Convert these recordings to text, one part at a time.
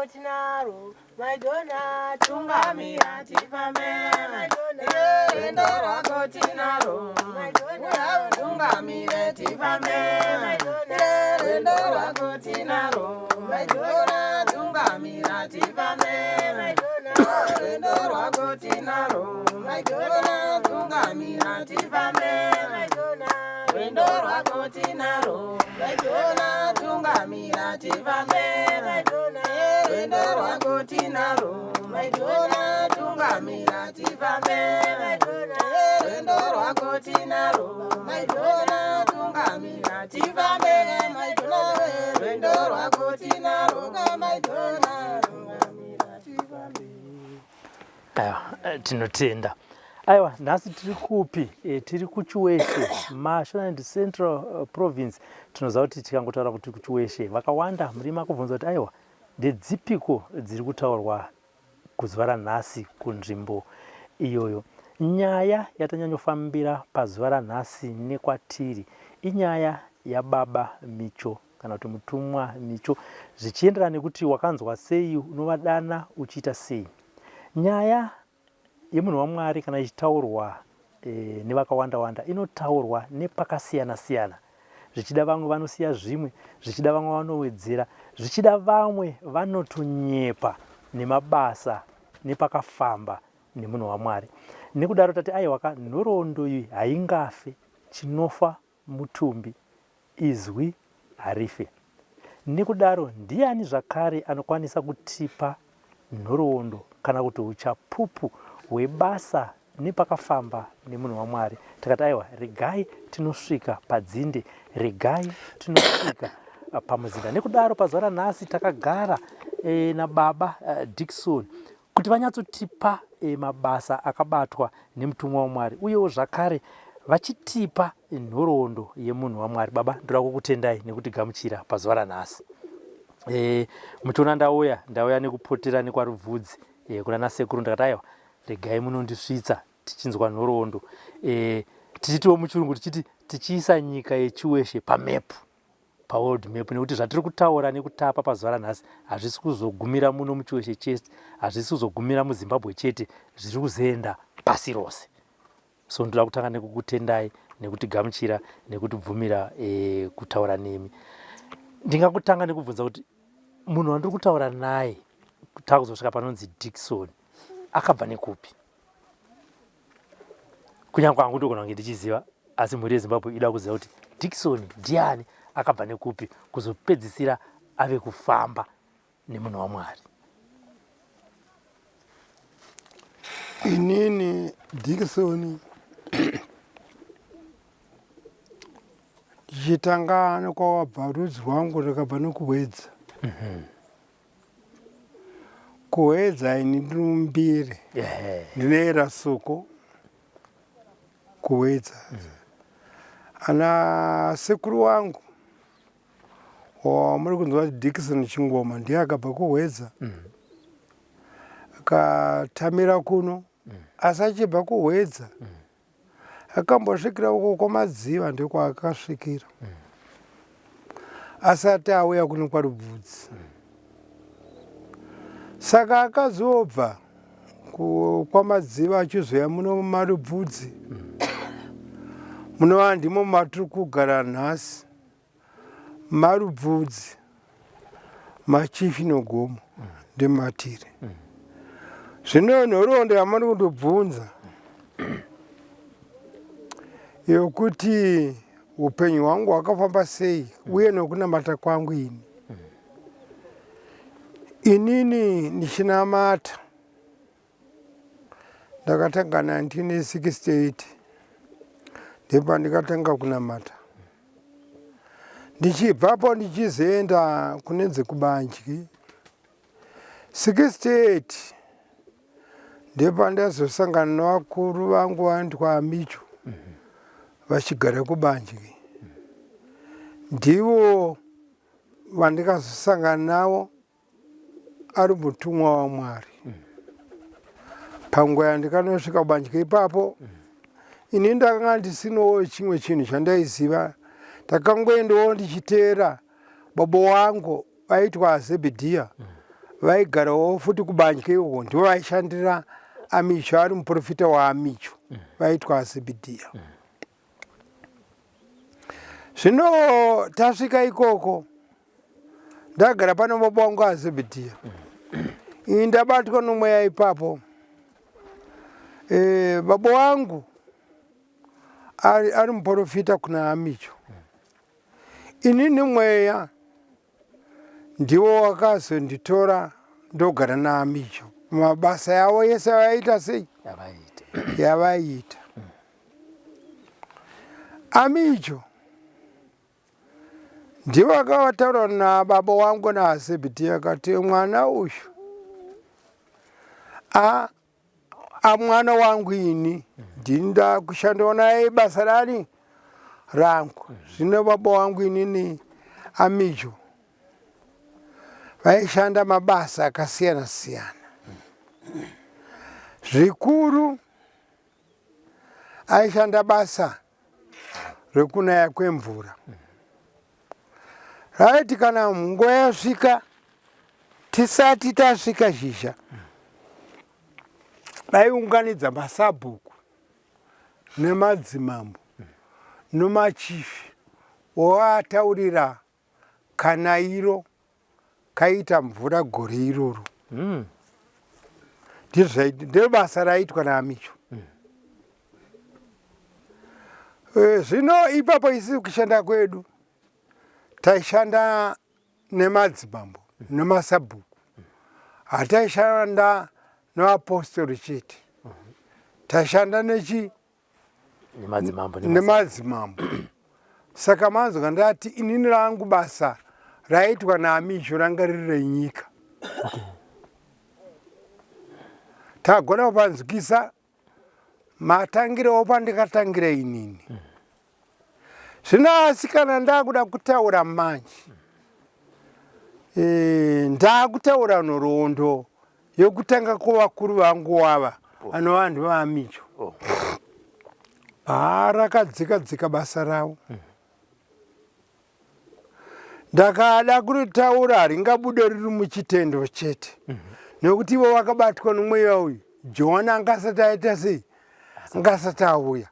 tinaro Maidona tungamira tifambe Maidona Rwendo rwako tinaro Maidona tungamire tifambe Maidona Rwendo rwako tinaro Maidona tungamira tifambe Maidona Rwendo rwako tinaro Maidona tungamira tifambe Maidona Rwendo rwako tinaro Maidona tungamira tifambe Maidona Rwendo rwako tinaro Maidona tungamira tifambe Maidona Rwendo rwako tinaro Maidona tungamira tifambe Maidona rwendo rwako tinaro Maidona tungamira tifambe. Aiwa, tinotenda. Aiwa, nhasi tiri kupi? Tiri kuChiweshe, Mashonaland Central Province. Tinoziva kuti tikangotaura kuti kuChiweshe, vakawanda muri makubvunza kuti aiwa, ndedzipiko dziri kutaurwa kuzuva ranhasi kunzvimbo iyoyo. Nyaya yatanyanyofambira pazuva ranhasi nekwatiri inyaya yababa Micho kana kuti mutumwa Micho, zvichienderana nekuti wakanzwa sei, unovadana uchiita sei. Nyaya yemunhu waMwari kana ichitaurwa nevakawanda wanda inotaurwa nepakasiyana siyana. Zvichida vamwe vanosiya zvimwe, zvichida vamwe vanowedzera, zvichida vamwe vanotonyepa nemabasa nepakafamba nemunhu waMwari. Nekudaro tati aiwaka nhoroondo iyi haingafe, chinofa mutumbi, izwi harife. Nekudaro ndiani zvakare anokwanisa kutipa nhoroondo kana kuti uchapupu hwebasa nepakafamba nemunhu waMwari? Takati aiwa, regai tinosvika padzinde, regai tinosvika pamuzinda. Nekudaro pazuva ranhasi takagara nababa Dickson kuti vanyatsotipa mabasa akabatwa nemutumwa waMwari uyewo zvakare vachitipa nhoroondo yemunhu waMwari. Baba, ndoda kukutendai nekutigamuchira pazuva ranhasi. Muchiona ndauya nekupotera nekwaRubvudzi kuna nasekuru, ndakati aiwa regai munondisvitsa tichinzwa nhoroondo, tichitiwo muchirungu tichiti tichiisa nyika yeChiweshe pamepu, paworld map, nekuti zvatiri kutaura nekutapa pazuva ranhasi hazvisi kuzogumira muno muChiweshe chete, hazvisi kuzogumira muZimbabwe chete, zviri kuzoenda pasi rose. So ndoda kutanga nekukutendai nekutigamuchira nekutibvumira kutaura nemi. Ndingakutanga nekubvunza kuti munhu wandiri kutaura naye takuzosvika panonzi Dickson akabva nekupi? Kunyange hangu ndogona kunge ndichiziva, asi mhuri yeZimbabwe ida kuziva kuti Dickson ndiani, akabva nekupi kuzopedzisira ave kufamba nemunhu waMwari. Inini Dickson ndichitanga nekwawabva rudzi rwangu rakabva nekuHwedza. Kuhwedza ini ndiri mumbiri, ndinoera soko kuHwedza. Ana sekuru wangu wamuri kunzwa kuti Dickson Chingoma ndiye akabva kuHwedza akatamira kuno, asi achibva kuHwedza akambosvikira uko kwaMadziva, ndekwaakasvikira asati auya kuno kwaRubvudzi. Saka akazobva kwaMadziva achizoya muno muMarubvudzi, munova ndimo matiri kugara nhasi. Marubvudzi, machifi nogomo ndematiri. Zvino nhoroondo yamuri kundobvunza yokuti upenyu hwangu hwakafamba sei uye nokunamata kwangu ini, inini ndichinamata ndakatanga 1968, ndepandikatanga kunamata. Ndichibvapo ndichizoenda kunenzi kuBanji 68, ndepandazosangana nevakuru vangu vanitwa Amicho vachigara kuBanji. Ndivo vandikazosangana navo ari mutumwa waMwari. Panguva yandikanosvika kuBanji ipapo, ini ndakanga ndisinawo chimwe chinhu chandaiziva. Ndakangoendawo ndichiteera baba wangu vaitwa Zebedhiya. Vaigarawo futi kubandya ikoko, ndivo vaishandira Amicho, ari muprofita waAmicho, vaitwa Azebhidhiya. Zvino tasvika ikoko, ndagara pano baba wangu Azebhidhiya, ini ndabatwa nomweya ipapo. E, baba wangu ari, ari muprofita kuna Amicho, inini mweya ndiwo wakazonditora ndogara naAmicho mabasa yavo yese vaiita sei yavaiita. Amicho ndivo akavataura nababa wangu naAzebhidhiya akati mwana uyu a amwana wangu ini ndini ndakushandawo naye basa rani rangu. Zvino baba wangu inini Amijo vaishanda mabasa akasiyana siyana, zvikuru aishanda basa rekunaya kwemvura. Raiti kana nguva yasvika tisati tasvika zhizha, vaiunganidza masabhuku nemadzimambo nomachifi woataurira kanairo kaita mvura gore iroro. Ndiro basa raiitwa naAmicho. Zvino ipapo isi kushanda kwedu taishanda nemadzimambo nemasabhuku, hataishanda nevapostori chete, taishanda nechi nemadzimambo nemadzimambo. Saka manzwa ndati inini rangu basa raitwa naAmicho ranga riri renyika. Tagona kupanzwisa matangirewo pandikatangira inini. Zvino asi kana ndakuda kutaura manje, e, ndakutaura nhoroondo yokutanga kwevakuru vangu wava anova vanhu vaAmicho. Haa, rakadzika dzika basa ravo. Ndakada kuritaura haringabude riri muchitendo chete, nekuti ivo vakabatwa nomweya uyu. Johani anga asati aita sei, anga asati auya.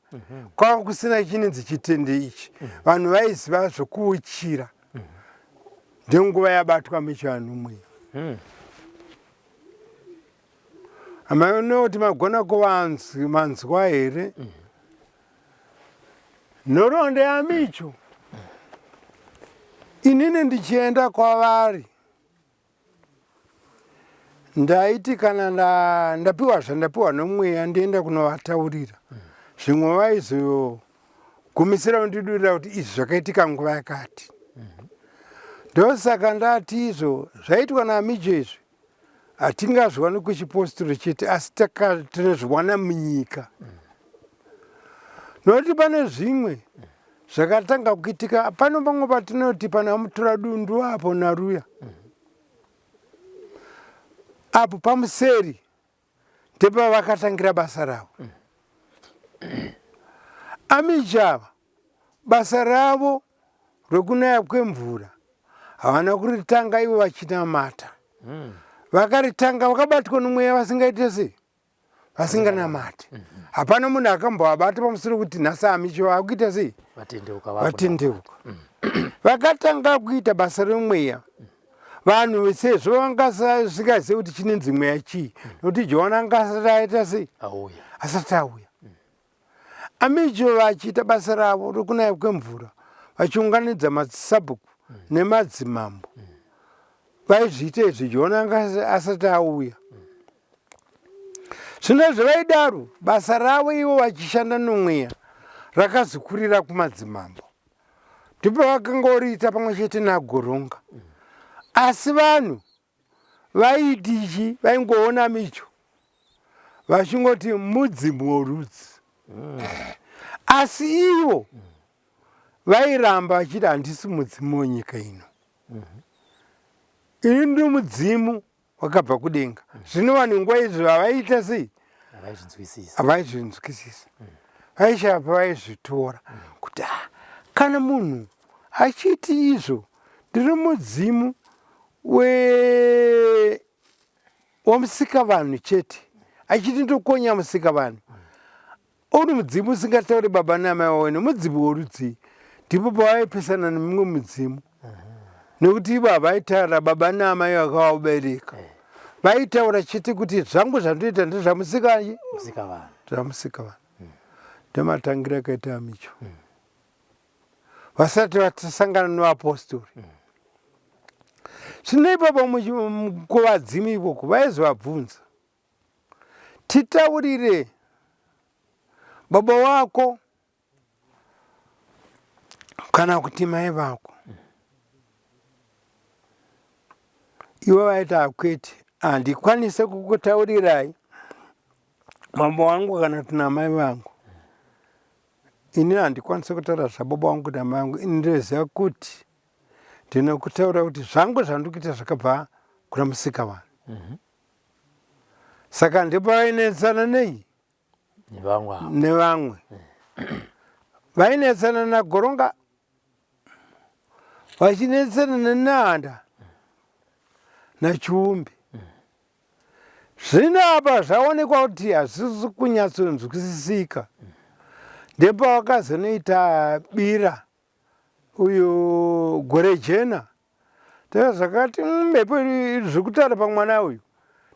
Kwava kusina chinonzi chitendo ichi, vanhu vaiziva zvokuuchira. Ndonguva yabatwa michivanhu mweya. Amaona kuti magona kuvanzwa here nhoroondo yaMicho? Inini ndichienda kwavari ndaiti kana ndapiwa zvandapiwa nomweya, ndienda kunovataurira, zvimwe vaizogumisira kundidurira kuti izvi zvakaitika nguva yakati. Ndosaka ndati izvo zvaitwa naMicho izvi hatingazviwani kuchipostori chete, asi tinozviwana munyika, nokuti pane zvimwe zvakatanga kuitika pano pamwe patinoti pana mutora dundu apo naruya apo pamuseri ndepavakatangira basa ravo. Amicha ava basa ravo rokunaya kwemvura havana kuritanga ivo vachinamata. Vakaritanga vakabatwa nomweya vasingaite sei, vasinganamati. Hapana munhu akambovabata pamusoro kuti nhasi Amicho vakuita sei, vatendeuka. Vakatanga kuita basa remweya vanhu sezvo vangasingazivi kuti chinenzi mweya chii, nokuti Johana anga asati aita sei, asati auya. Amicho vachiita basa ravo rokunaya kwemvura vachiunganidza masabhuku nemadzimambo, vaizviita izvi Johana anga asati auya. Zvino zvavaidaro basa ravo ivo vachishanda nomweya rakazokurira kumadzimambo, ndipo vakangoriita pamwe chete naGoronga. Asi vanhu vaiti chi vaingoona Micho vachingoti mudzimu worudzi, asi ivo vairamba vachiti handisi mudzimu wenyika ino, ini ndiri mudzimu wakabva kudenga. Zvino vanhu nguva izvi vavaita sei, havaizvinzwisisa, vaishaya pavaizvitora kuti ah, kana munhu achiti izvo ndiri mudzimu we Wamusikavanhu chete achiti ndokonya musikavanhu uri mudzimu usingatauri baba namai wawene mudzimu worudzii ndipo pavaipesana nemumwe mudzimu nekuti ivo havaitaura baba naamai vakavabereka eh. vaitaura chete kuti zvangu zvandoita ndezvamusikavanhu zvamusikavanhu ndomatangira akaita amicho vasati vasangana nevapostori zvino ipapo kuvadzimu ikoko vaizovabvunza titaurire baba wako kana kuti mai vako ivo vaiti akwete handikwanise kukutaurirai mambo wangu kana kuti namai vangu Ini handikwanise kutaura zvababa vangu namai vangu ini ndoziva kuti ndinokutaura kuti zvangu zvandiri kuita zvakabva kuna musika vanhu mm -hmm. saka ndipo vainetsana nei nevamwe vainetsana nagoronga vachinetsana nenehanda nachiumbi Zvino apa zvaonekwa kuti hazvisi kunyatsonzwisisika ndepawakazonoita bira uyu gore jena tava zvakati mm, mhepo zviri kutaura pamwana uyu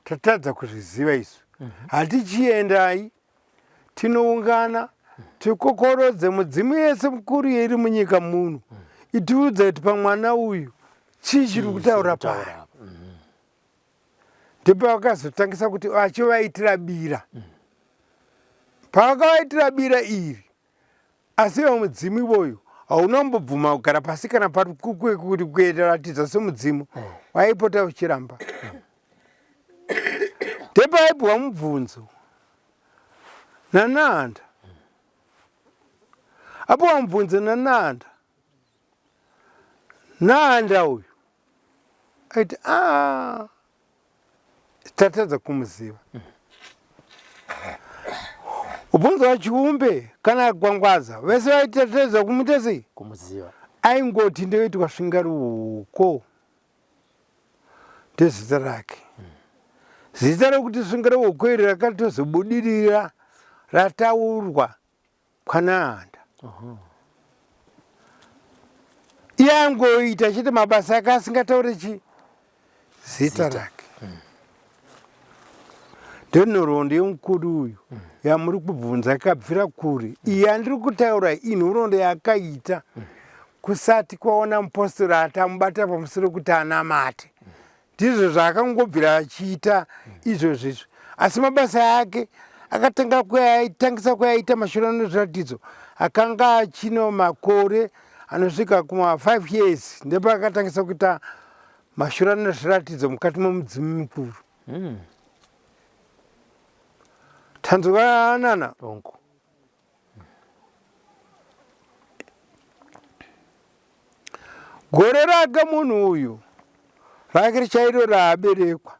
tatadza kuzviziva isu mhm. hatichiendai tinoungana tikokorodze mudzimu yese mukuru iri munyika muno mhm. itiudze kuti pamwana uyu chii chiri kutaura paari mhm. Ndopavakazotangisa kuti vachivaitira bira. Pavakavaitira bira iri, asi ivo mudzimu ivoyo hauna kumbobvuma kugara pasi kana pari kuratidza semudzimu, waipota uchiramba. Ndopaipiwa mubvunzo naNahanda. Apiwa mubvunzo naNahanda, Nahanda uyu aiti a tatadza kumuziva ubvunzo wachiumbe kana gwangwaza vese vaitatadza kumuita sei kumuziva aingoti ndoitwa svingaruko ndezita rake zita rokuti svingaruko iri rakatozobudirira rataurwa kwanahanda iye angoita chete mabasa ake asingataure chi zita rake ndonhoroondo yemukuru uyu mm. yamuri kubvunza yakabvira kure mm. iyi yandiri kutaura inhoroondo yakaita mm. kusati kwaona mupostori atamubata pamusoro kuti anamate Ndizvo zvaakangobvira achiita izvozvo izvo. Asi mabasa ake akatanga kuaitangisa kuaita mashura nezviratidzo akanga achino makore anosvika kuma 5 years ndepaakatangisa kuita mashura nezviratidzo mukati memudzimu mikuru. Mm. Tanzwanana? Hongu. Gore rake munhu uyu rake chairo raaberekwa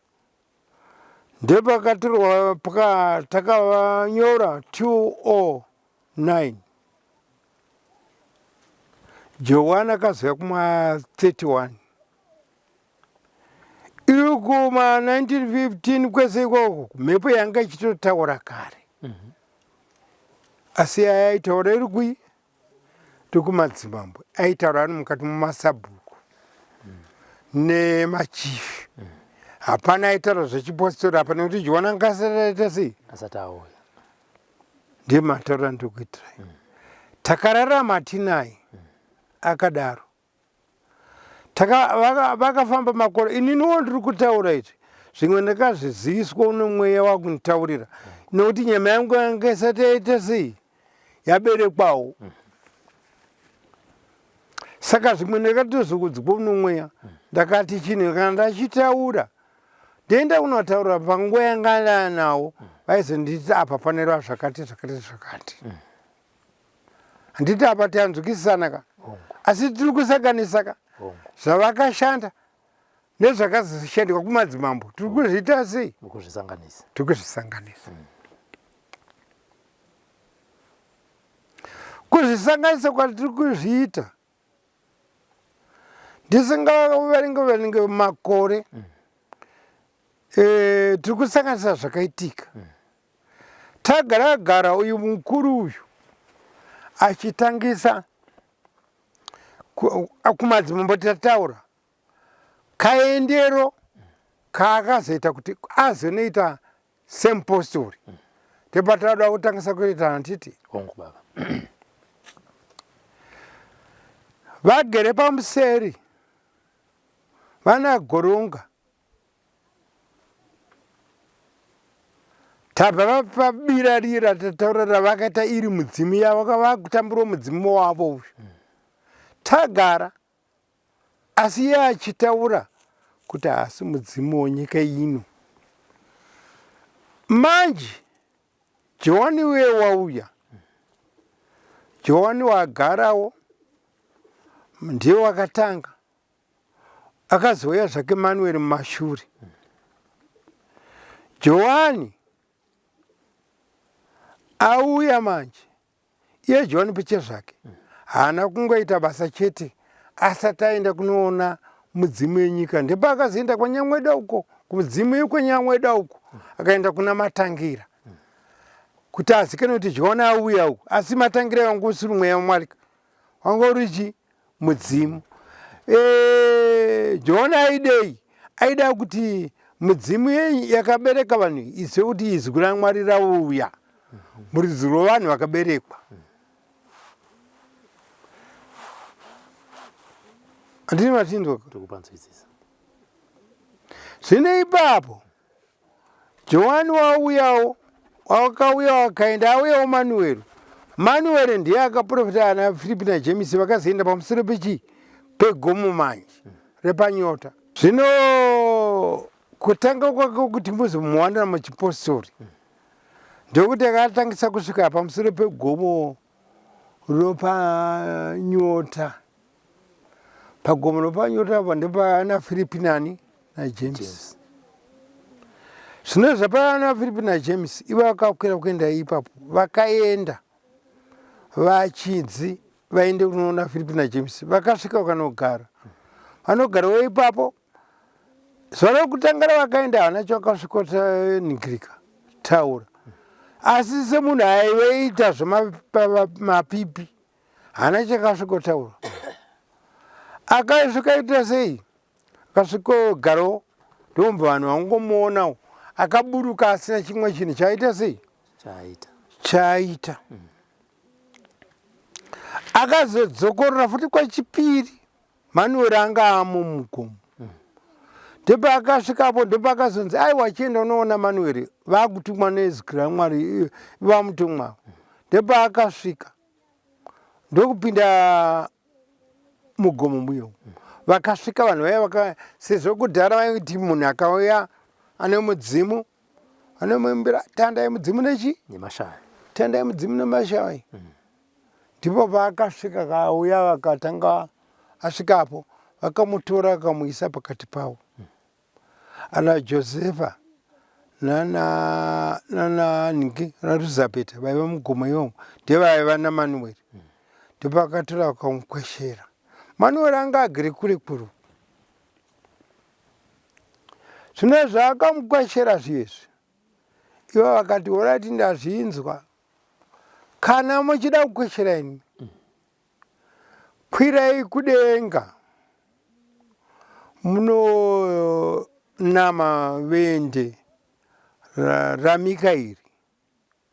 ndepakatorwa takavanyora 209 Johani akazouya kuma 31 iri kuma 1915 kwese ikoko mhepo yanga ichitotaura kare mm -hmm. asi yaitaura iri kui tokumadzimambo aitaura ari mukati mumasabhuku mm. nemachifi mm. hapana aitaura zvechipostori apa nekuti jiwana anga asati aita sei asati auya ndiye mataura ndikuitirai mm. takararama tinaye mm. akadaro vakafamba makore ininiwo ndiri kutaura izvi zvimwe ndakazviziviswa une mweya wakunditaurira nokuti nyama yangu yanga isati yaita sei yaberekwawo saka zvimwe ndakatozokudzwa unomweya ndakati chinhu kana ndachitaura ndoenda kunotaura panguva yanga ndanawo vaizonditi apa panerwa zvakati zvakati zvakati handiti apa tanzwikisisana ka asi tiri kusanganisa ka zvavakashanda nezvakazoshandwa kumadzimambo tiri kuzviita sei tiri kuzvisanganisa mm. Kuzvisanganisa kwatiri kuzviita ndisingaverenge verenge makore mm. E, tiri kusanganisa zvakaitika. Tagara gara uyu mukuru uyu achitangisa kumadzimambo tataura kaendero kaakazoita kuti azonoita semupostori ndepatauda kutangisa kuita handiti? Hongu baba. Vagere pamuseri vana Goronga tabva vapabira rira tataura ravakaita iri mudzimu yavo vakutambirawo mudzimu wavo uyu tagara asi iye achitaura kuti haasi mudzimu wenyika ino manje Johani uye wauya Johani wagarawo ndiye wakatanga akazouya zvake Manuel mumashure Johani auya manje iye Johani pechezvake haana kungoita basa chete asati aenda kunoona mudzimu yenyika ndepaakazoenda kwanyamweda uko kumudzimu yekwenyamweda uko akaenda kuna Matangira kuti azikane kuti Johani auya uko asi Matangira wanga usiri mweya waMwari wanga uri chi mudzimu e, Johani aidei aida kuti mudzimu yakabereka vanhu izive kuti izwi raMwari rauya murudzi rwevanhu vakaberekwa handini machinzwa zvino ipapo Johani wauyawo wakauya wakaenda auyawo Manueri. Manueri ndiye akaprofita ana Firipi naJemisi vakazoenda pamusoro pechii pegomo manje repanyota. Zvino kutanga kwake kuti muzomuwanira muchipostori ndokuti akatangisa kusvika pamusoro pegomo ropanyota. Pagomo ropanyota apa ndopaana Firipi nani naJames. Zvino zvapaana Firipi naJames ivo vakakwira kuenda ipapo vakaenda vachinzi vaende kunoona Firipi naJames vakasvika vakanogara vanogarawo ipapo zuva rekutanga ravakaenda havana chavakasvikotaningirika taura asi semunhu aiveita zvemapipi haana chakasvikotaura akasvika ita sei akasvikogarawo ndomba vanhu vangomuonawo akaburuka asina chimwe chinhu chaaita sei chaaita mm. Akazodzokorora futi kwechipiri Manuel anga amo mugomo mm. Ndopaakasvikapo ndopaakazonzi aiwa chienda unoona Manuel vakutumwa nezwi raMwari vamutumwa ndopaakasvika ndokupinda mugomo muyo vakasvika vanhu vaya vaka sezvo kudhara vaiti munhu akauya ane mudzimu anomuimbira tandai mudzimu nechi nemashavi tandai mudzimu nemashavi ndipo paakasvika kauya vakatanga asvikapo vakamutora vakamuisa pakati pavo ana Josefa nana nana nhingi naRuzabheta vaiva mugomo imomo ndevaiva naManueri ndopakatora vakamukweshera Manueri anga agere kure kure zvino zvaakamukweshera zviyezvi ivo vakati horaiti ndazvinzwa kana muchida kukweshera ini kwirai kudenga munonama vende raMikaeri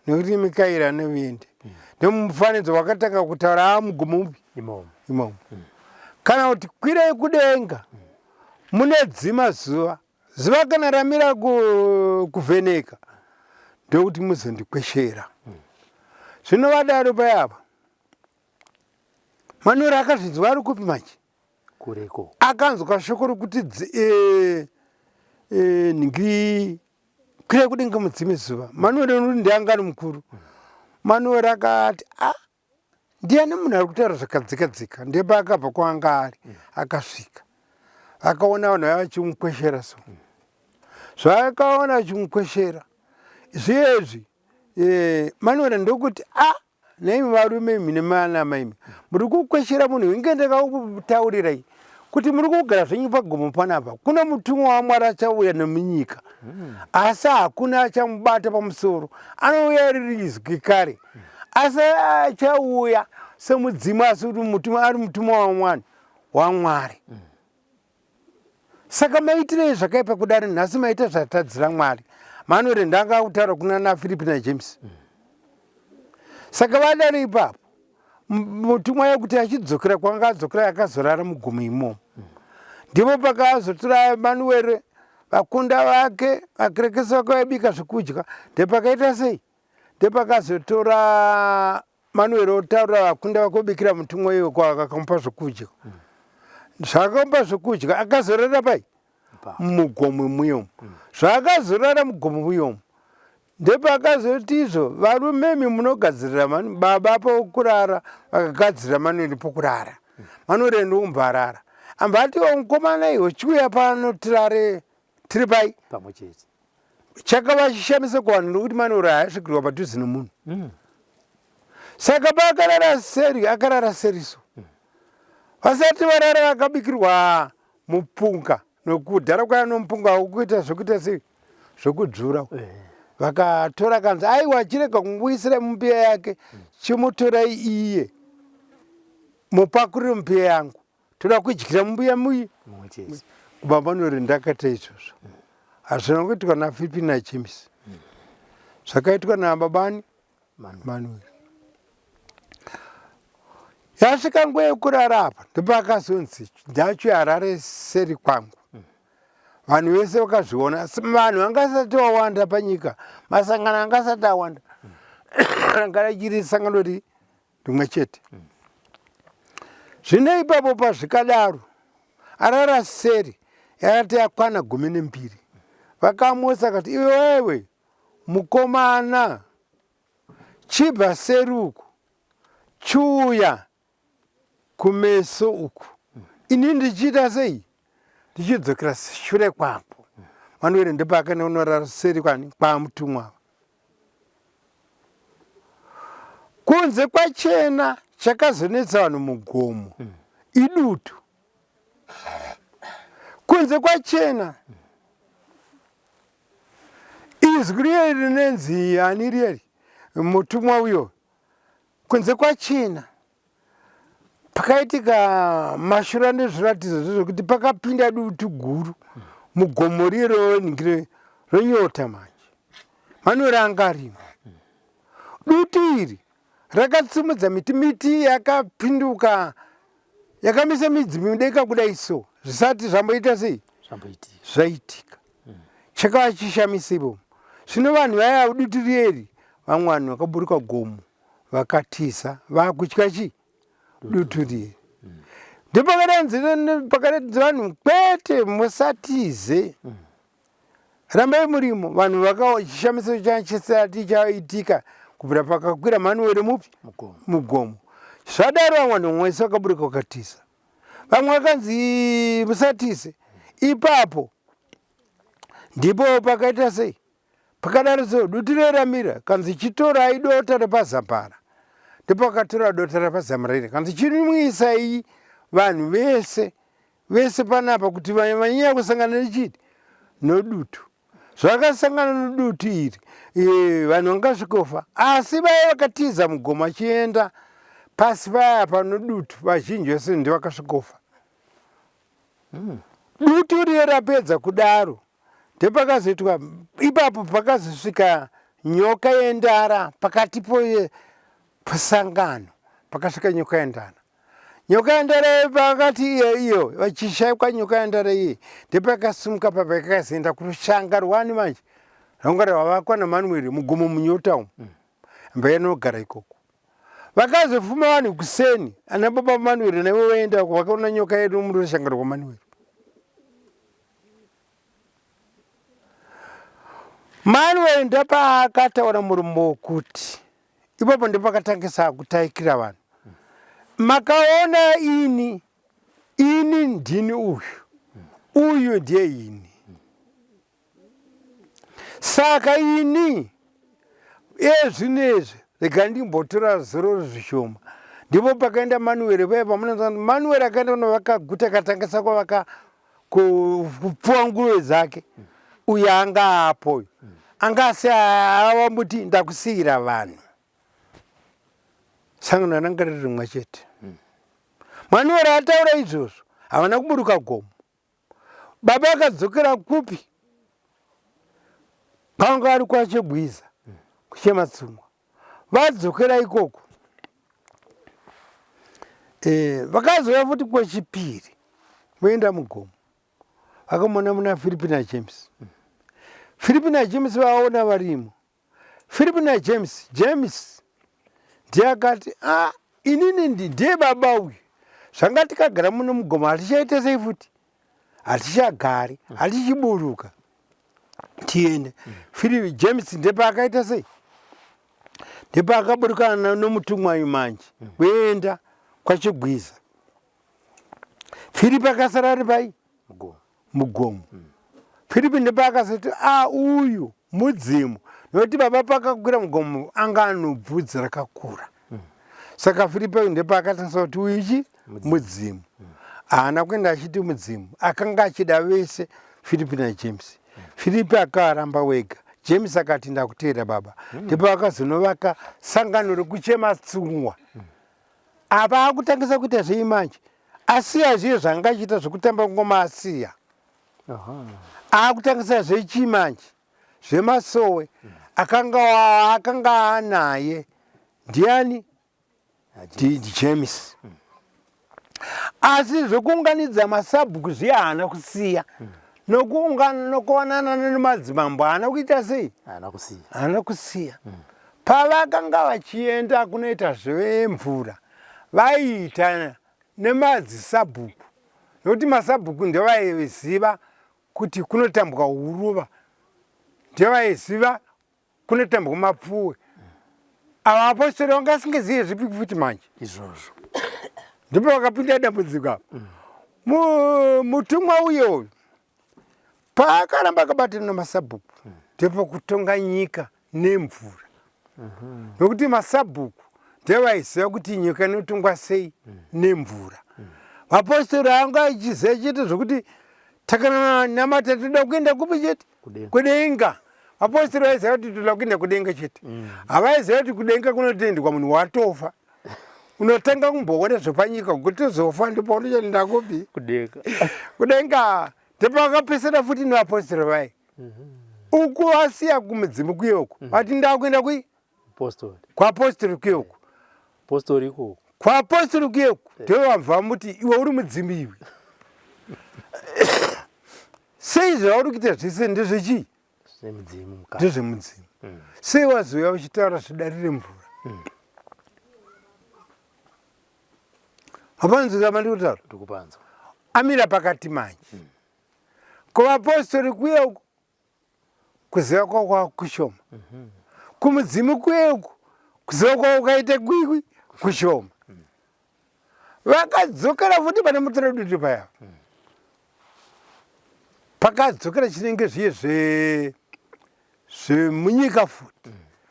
nekuti Mikaeri ane vende ndomufananidzo wakatanga kutaura amugumo upi imomo imomo kana kuti kwirai kudenga munedzima zuva zuva kana ramira kuvheneka ndokuti muzondikweshera zvino vadaro payapa Manuel akazvinzwa ari kupi manje? Kureko. Akanzwa shoko rokuti e, e, nhingi kwira kudenga mudzime zuva. Manuel unoti ndianga ari mukuru. Manuel akati a ah, ndiani munhu ari kutaura zvakadzika dzika ndepaakabva kwaanga ari akasvika akaona vanhu vaya vachimukweshera so zvaakaona vachimukweshera zviyezvi e, Manuel ndokuti a ah, Nhaimi varume imi nemana amai imi muri kukweshera munhu inge ndakakutaurirai. Kuti muri kugara zvenyu pagomo panapa, kuna mutumwa waMwari achauya nemunyika. Asi hakuna achamubata pamusoro. Anouya riri izwi kare. Asi achauya semudzimu asi kuti mutumwa ari mutumwa waMwari. WaMwari. Saka maitirei zvakaipa kudari nhasi maita zvatadzira Mwari. Manuel ndanga akutaura kuna naFiripi naJames. Saka vadari ipapo mutumwa yekuti achidzokera kwanga adzokera akazorara mugomo imomo. Ndipo pakazotora Manuel vakunda vake vakerekesi vake vaibika zvekudya ndepakaita sei ndepakazotora Manuel otaura vakunda vakobikira mutumwa iwe kwakamupa zvokudya. Zvakamupa zvokudya akazorara pai? Mugomo muyomo. Zvaakazorara mugomo muyomo ndepakazoti izvo varume imi munogadzirira mani baba pokurara vakagadzirira Manuel pokurara. Manuel ndokumbarara. Amba atiwo mukomana iwe chiuya pano tirare tiri pai? Pamwe chete. Chakava chishamiso kuvanhu nokuti Manuel haasvikirwa padhuze nomunhu. Saka paakarara seri, akarara seriso. Vasati varara vakabikirwa mupunga nokudhara kwaiva nomupunga wokuita zvokuita sei zvokudzvura. Vakatora kanzi aiwa chirega kumuisira mumbiya yake chimutorai iye mupakurire mumbiya yangu. Toda kudyira mumbuya muyi Mumwe chete. Baba Nori ndakaita izvozvo. Hazvina kuitwa naFipi naJames. Zvakaitwa nababani Manuel. Yasvika nguva yekurara apa ndopakazonzi ndacho Harare seri kwangu. Vanhu vese vakazviona. Vanhu vangasati vawanda panyika. Masangano angasati awanda. Ranga richiri sangano rimwe chete. Zvino ipapo pazvikadaro arara seri yakati yakwana 12 vakamusa akati iwewe mukomana chibva seri uku chiuya kumeso uku ini ndichiita sei ndichidzokera shure kwako manueri ndepakaenda kunorara seri kwani kwamutumwa kunze kwachena chakazonetsa vanhu mugomo idutu kunze kwachena izwi riye rinenzi ani riyeri mutumwa uyo kunze kwachena pakaitika mashura nezviratidzo zvezvekuti pakapinda dutu guru mugomo riye roningire renyota manje manueri anga arimo dutu iri rakatsimudza miti miti yakapinduka yakamisa midzi mudenga kudai so zvisati zvamboita sei zvaitika chakava chishamisa ipomo zvino vanhu vaya dutu riyeri vamwe vanhu vakaburuka gomo vakatiza vakutya chii dutu riye ndopakadanzi vanhu kwete musatize rambai murimo vanhu vakachishamiso chisati chaitika kubvira pakakwira manuwere mupi mugomo zvadaro vamwe vanhu vese vakaburuka vakatiza vamwe vakanzi musatize ipapo ndipo pakaita sei Pakadaro so dutu riye ramira kanzi chitorai dota repazambara. Ndopakatora dota repazambara iri kanzi chinwisai vanhu vese vese panapa kuti vanyanya kusangana nechii nodutu. Zvakasangana nodutu iri e, vanhu vangasvikofa asi vaya vakatiza mugomo vachienda pasi paya panodutu vazhinji vese ndivakasvikofa. Dutu riye rapedza kudaro ndepakazoitwa ipapo pakazosvika nyoka yendara pakati pesangano pakasvika nyoka yendara nyoka yendara pakati iyo iyo vachishaikwa nyoka yendara iye ndepakasimuka papa yakazoenda kurushanga rwani manje rwanga rwavakwa namanueri mugomo munyota umu mba yanogara ikoko vakazofuma vanhu kuseni ana baba manueri naivo vaenda uko vakaona nyoka yedu murushanga rwamanueri Manuel ndopaakataura muromo wokuti ipapo ndopakatangisa kutaikira vanhu makaona ini ini ndini uyu uyu ndiye ini saka ini ezvinezvi rega ndimbotora zororo zvishoma. Ndipo pakaenda Manuel paya pamunonzwa Manuel akaenda kunovaka guta akatangisa kuvaka kupfuwa nguruve dzake. Uyo anga apo uyu. Anga asi awambuti ndakusiyira vanhu. Sangano ranga riri rimwe chete. Manuel ataura izvozvo havana kuburuka gomo. Baba akadzokera kupi? Kwanga ari kwaChebwiza kuChematsumwa. Vadzokera ikoko e, vakazouya futi kwechipiri voenda mugomo vakamona muna Firipi naJames. Firipi naJames vaona varimo. Firipi naJames, James ndiye akati ah, inini ndiye baba uyu zvanga tikagara muno mugomo hatichaite sei futi hatichagari hatichiburuka tiende Firipi James ndepaakaita sei ndepaakaburuka nomutumwa uyu manje kuenda kwaChigwiza Firipi akasara ari pai mugomo Firipi ndepaakazoti a uyu mudzimu nokuti baba pakakwira mugomo anga anobvudzi rakakura saka Firipi uyu ndepaakatangisa kuti uyu chi mudzimu haana kuenda achiti mudzimu akanga achida vese Firipi naJames Firipi akaramba wega James akati ndakuteera baba ndipo akazonovaka sangano rekuchema tsungwa apa akutangisa kuita zvei manje asiya zviye zvaanga achiita zvekutamba ngoma asiya akutangisa zvechii manje zvemasowe akanga akanga anaye ndiani ndijames asi zvekuunganidza masabhuku zviye haana kusiya nokuungana nokuwanana nemadzimambo haana kuita sei haana kusiya pavakanga vachienda kunoita zvemvura vaiita nemadzisabhuku nokuti masabhuku ndovaiziva kuti kunotambwa huruva ndovaiziva kunotambwa mapfuwe ava apostori vanga asingazive zvipi futi manje izvozvo ndipo vakapinda dambudziko apa mutumwa uye uyu paakaramba akabatana namasabhuku ndipo kutonga nyika nemvura nokuti masabhuku ndevaiziva kuti nyika inotongwa sei nemvura vapostori anga achiziva chete zvokuti takanamata toda kuenda kupi chete kudenga vapostori vaiziva kuti toda kuenda kudenga chete havaiziva kuti kudenga kunotendwa munhu watofa unotanga kumboona zvepanyika kuti tozofa ndipo unochaenda kupi kudenga kudenga ndipo vakapesana futi nevapostori vaye uku vasiya kumudzimu kuye uku vati ndakuenda kui kwapostori kuye uku postori ikoko kwapostori kuye uku ndivo vabva vamuti iwe uri mudzimu iwe sei zvauri kuita zvese ndezvechii ndezvemudzimu sei wazouya uchitaura zvedare remvura hapanzwika mandiri kutaura ndikupanzwa amira pakati manje kuvapostori kuye uku kuziva kwavo kwava kushoma kumudzimu kuye uku kuziva kwavo kwaita kwikwi kushoma vakadzokera futi pane muteredutu paya pakadzokera chinenge zviye zve zvemunyika futi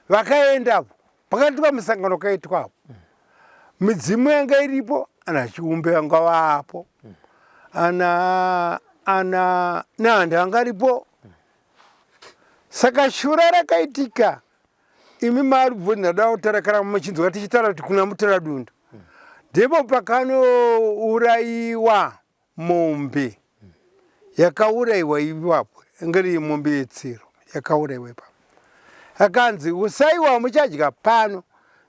vakaendapo pakaitwa musangano kaitwapo midzimu yanga iripo ana chiumbe vanga vapo ana ana nehanda vanga aripo saka shura rakaitika imi marubvunza ndada kutaura kana muchinzwa tichitaura kuti kuna mutora dundu ndipo pakanourayiwa mombe yakauraiwa ipapo inge iri mombe yetsiro yakauraiwa ipapo akanzi usaiwa muchadya pano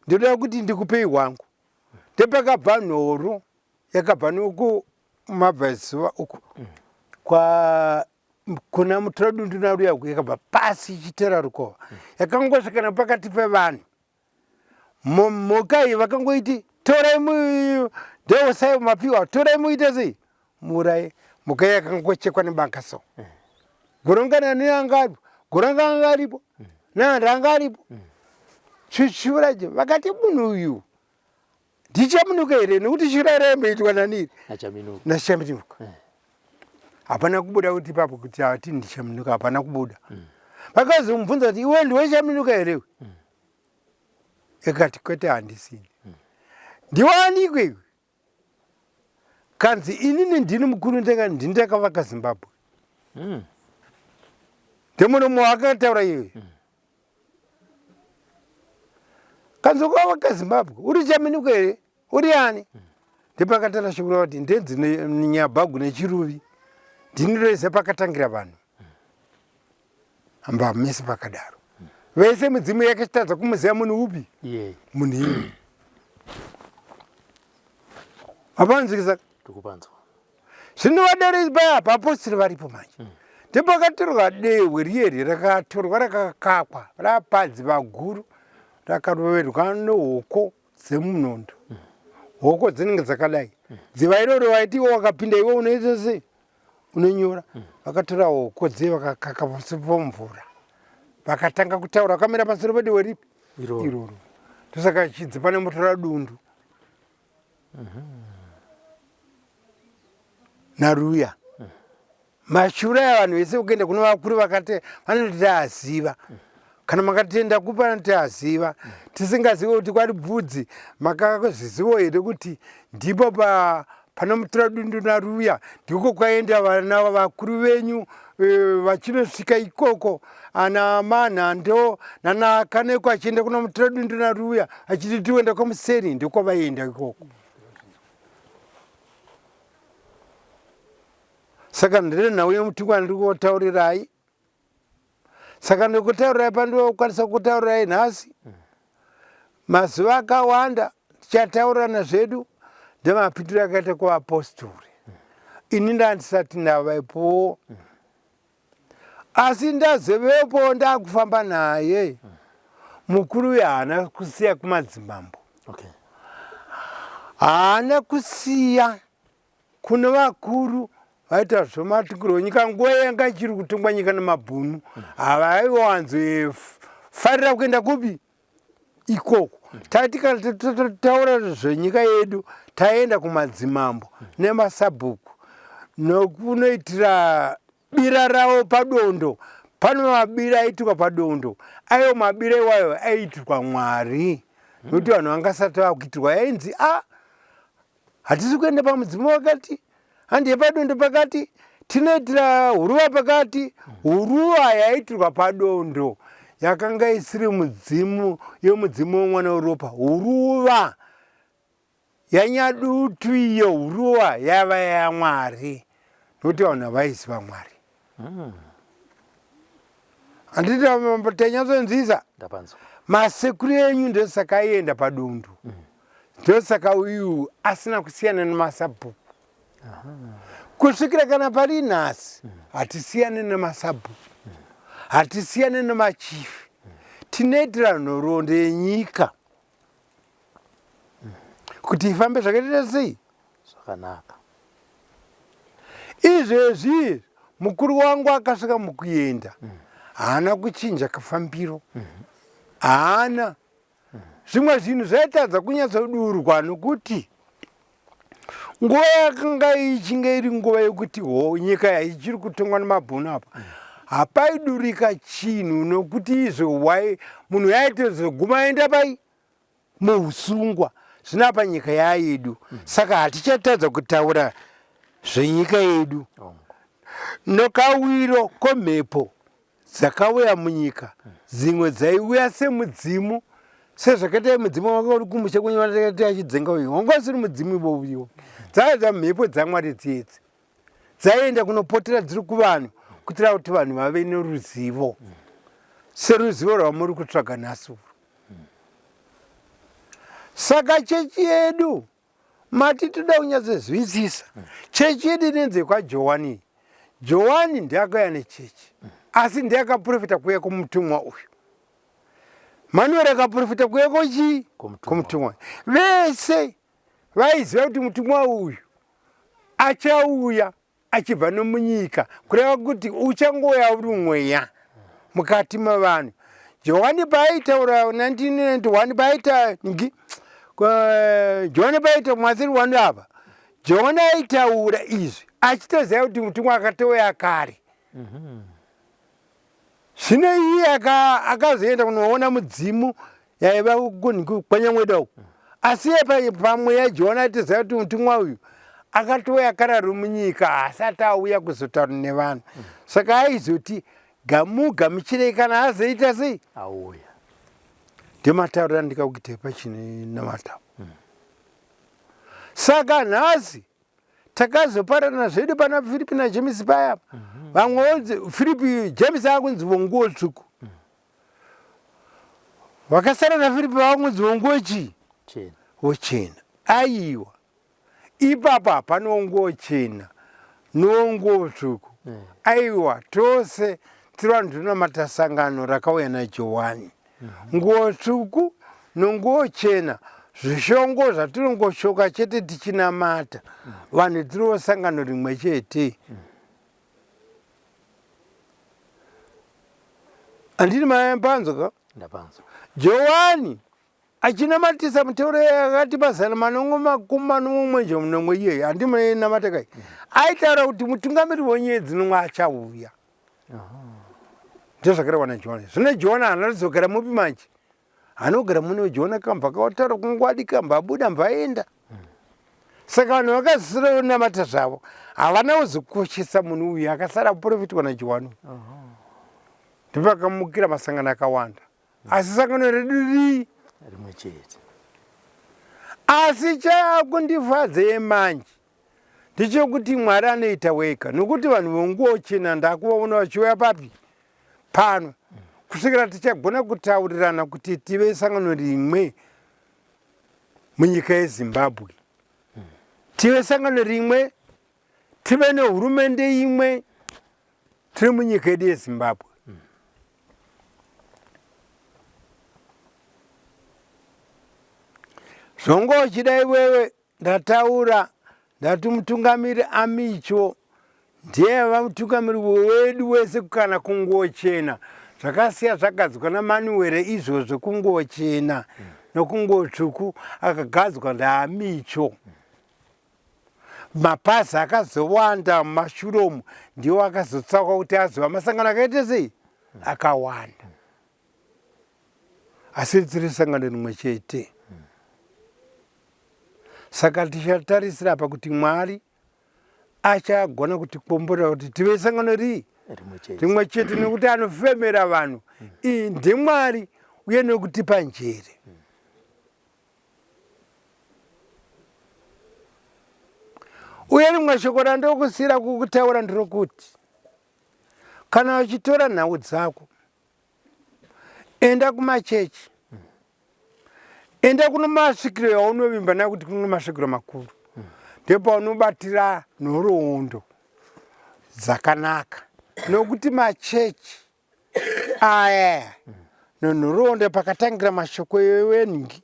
ndinoda kuti ndikupei hwangu ndepakabva nhoro yakabva nokumabvazuva uku kwa kuna mutoradundu naruya yakabva pasi ichitera rukova yakangosvika nepakati pevanhu mhuka iyi vakangoiti torai ndeosai mapiwa torai muite sei muuraye mhuka iyi yakangochekwa nebanga so gorongana neanga aripo goranga anga aripo nehanda anga aripo chichiuraje vakati munhu uyu ndichaminuka here nekuti shura raimboitwa naniri nachaminuka eh. Hapana kubuda kuti ipapo kuti ati ndichaminuka hapana kubuda vakazomubvunza kuti iwe ndiwe chaminuka here mm. Ikati kwete handisini. Ndiwanikwe iwe. Kanzi inini ndini mukuru ndega ndini ndakavaka Zimbabwe. Ndemuromo waakataura iyoyo. Kanzi wakavaka Zimbabwe uri chaminuka here? Uri ani? Ndipakatara shoko kuti ndenzi Nyabhagu neChiruvi ndini ndoziva pakatangira vanhu. Amba mese pakadaro. Vese midzimu yakachitadza kumuziva munhu upi? Munhu iye. Mapanzwikisa? Tikupanzwa. Zvino vadare paya apostle varipo manje. Ndipakatorwa dehwe riye rakatorwa rakakakwa rapadziva guru rakaroverwa nehoko dzemunondo. Hoko dzinenge dzakadai. Dziva iroro waiti iwe wakapinda iwe unoita sei? Unonyora. Vakatora hoko dziye vakakaka pasi pomvura. Vakatanga kutaura vakamira pamusoro pedehwe ripi? Iroro. Ndosaka chidzi pane motora dundu. Naruya. Mashura aya vanhu vese kuenda kune vakuru vakati vanoti taaziva. Kana makatenda kupi vanoti taaziva. Tisingazivi kuti kwari bvudzi makazvizivo here kuti ndipo pa panomutora dundu naruya ndiko kwaenda vana vakuru venyu vachinosvika ikoko ana manhando nana kaneko achienda kunomutora dundu naruya achiti tiwenda kwamuseri ndokwavaienda ikoko. Saka ndine nhau yemutumwa ndiri kutaurirai. Saka ndikutaurirai pandinokwanisa kutaurirai nhasi. Mazuva akawanda tichataurirana zvedu ndemapindiro akaita kuvapostori. Ini ndandisati ndavapowo. Asi ndazovepo ndakufamba naye. Mukuru uyu haana kusiya kumadzimambo. Okay. Haana kusiya kune vakuru vaita zvematukirwo nyika nguva yanga ichiri kutongwa nyika nemabhunu havaiwanzofarira kuenda kupi ikoko. Taiti kana tataura zvenyika yedu taienda kumadzimambo nemasabhuku nokunoitira bira ravo padondo. Pane mabira aiitirwa padondo, aiwo mabira iwayo aiitirwa Mwari nokuti vanhu vangasati vakuitirwa yainzi a hatisi kuenda pamudzimu wakati handiye padondo pakati tinoitira huruva pakati. Huruva yaiitirwa padondo yakanga isiri mudzimu yomudzimu womwana weropa. Huruva yanyadutu iyo huruva yaiva yaMwari nokuti vanhu havaiziva Mwari. Handiti tanyatsonzwisa? Ndapanzwa. Masekuru enyu ndosaka aienda padondo. Ndosaka uyu asina kusiyana nemasabhuku. Kusvikira kana pari nhasi hatisiyane nemasabhuku. Hatisiyane nemachifi. Tinoitira nhoroondo yenyika kuti ifambe zvakaita sei? Zvakanaka. Izvezvi mukuru wangu akasvika mukuenda haana kuchinja kafambiro. Haana. Zvimwe zvinhu zvaitadza kunyatsodurwa nokuti nguva yakanga ichinge iri nguva yekuti nyika ichiri kutongwa nemabhunu apa. Hapaidurika chinhu nokuti izvo munhu yaitozoguma aenda pai muusungwa. Zvino apa nyika yayedu. Saka hatichatadza kutaura zvenyika yedu. Nokawiro komhepo dzakauya munyika dzimwe dzaiuya semudzimu sezvakaita mudzimu wanga uri kumusha kwenyu vakaita achidzenga uyu wanga usiri mudzimu ivo uyo dzaiva mhepo dzaMwari dzedzi dzaienda kunopotera dziri kuvanhu kuitira kuti vanhu vave neruzivo seruzivo rwamuri kutsvaga nhasi urwu. Saka chechi yedu mati toda kunyatsozwisisa chechi yedu inonzi yekwaJowani. Jowani ndiye akauya nechechi asi ndiye akaprofita kuuya kumutumwa uyu. Manuel akaprofita kuuya kochii? Kumutumwa. Vese vaiziva kuti mutumwa uyu achauya achibva nomunyika, kureva kuti uchangouya uri mweya mukati mevanhu. Johani paaitaura 1991 paaita ngi Johani paaita mwasiri wanu apa, Johani aitaura izvi achitoziva kuti mutumwa akatouya kare. Zvino iye akazoenda kunoona mudzimu yaiva kwanyamweda uku. Asi iye pamweya Johani aitoziva kuti mutumwa uyu akatouya akarari munyika asati auya kuzotaura nevanhu. Saka aizoti gamugamuchirei kana azoita sei? Auya. Ndematauriro andikakuitei pachinamata. Saka nhasi takazoparana zvedu pana Firipi naJames paya. Vamwe vonzi Firipi James akunzi vonguo tsvuku. Vakasara naFiripi vakunzi vonguo chii? Chena. Vochena. Aiwa. Ipapo hapana wonguo chena nowonguo tsvuku. Aiwa, tose tiri vanhu tinonamata sangano rakauya naJohani. Nguo tsvuku nonguo chena zvishongo zvatinongoshoka chete tichinamata. Vanhu tiri vosangano rimwe chete. Handiti mapanzwa ka? Ndapanzwa. Johani achinamatisa miteuro yakati mazana manomwe makumi manomwe mwenje munomwe iyeyo handimunamata kai aitaura kuti mutungamiri wenyeredzi nomwe achauya ndozvakarehwa najohani zvino johani haana kudzokera mupi manje haana kugara mune johani akambva akataura kungwadi kambva abuda mbva aenda saka vanhu vakazisira kunamata zvavo havana kuzokoshesa munhu uyu akasara kuprofitwa najohani ndipakamukira masangano akawanda asi sangano redu rii rimwe chete. Asi chakundifadza manje ndechekuti Mwari anoita wega, nokuti vanhu venguo chena ndakuvaona vachiuya papi pano kusvikira tichagona kutaurirana kuti tive sangano rimwe munyika yeZimbabwe, tive sangano rimwe, tive nehurumende imwe tiri munyika yedu yeZimbabwe. Zvonga uchida iwewe ndataura ndati mutungamiri Amicho ndiye ava mutungamiri wedu wese kana kunguo chena zvakasiya zvagadzwa naManuwere izvozvo kunguo chena nokunguo tsvuku akagadzwa ndaAmicho. Mapazi akazowanda mumashure umu ndiwo akazotsauka kuti azova masangano akaita sei akawanda, asi tiri sangano rimwe chete. Saka tichatarisira apa kuti Mwari achagona kutikomborera kuti tive sangano rii rimwe chete nekuti anofemera vanhu ndiMwari uye nekutipa njere. Uye rimwe shoko randokusiyira kukutaura nderokuti kana uchitora nhau dzako enda kumachechi, enda kuno masvikiro yaunovimba nayo kuti kuno masvikiro makuru, ndopaunobatira nhoroondo dzakanaka nokuti machechi aya nenhoroondo pakatangira mashoko ewengi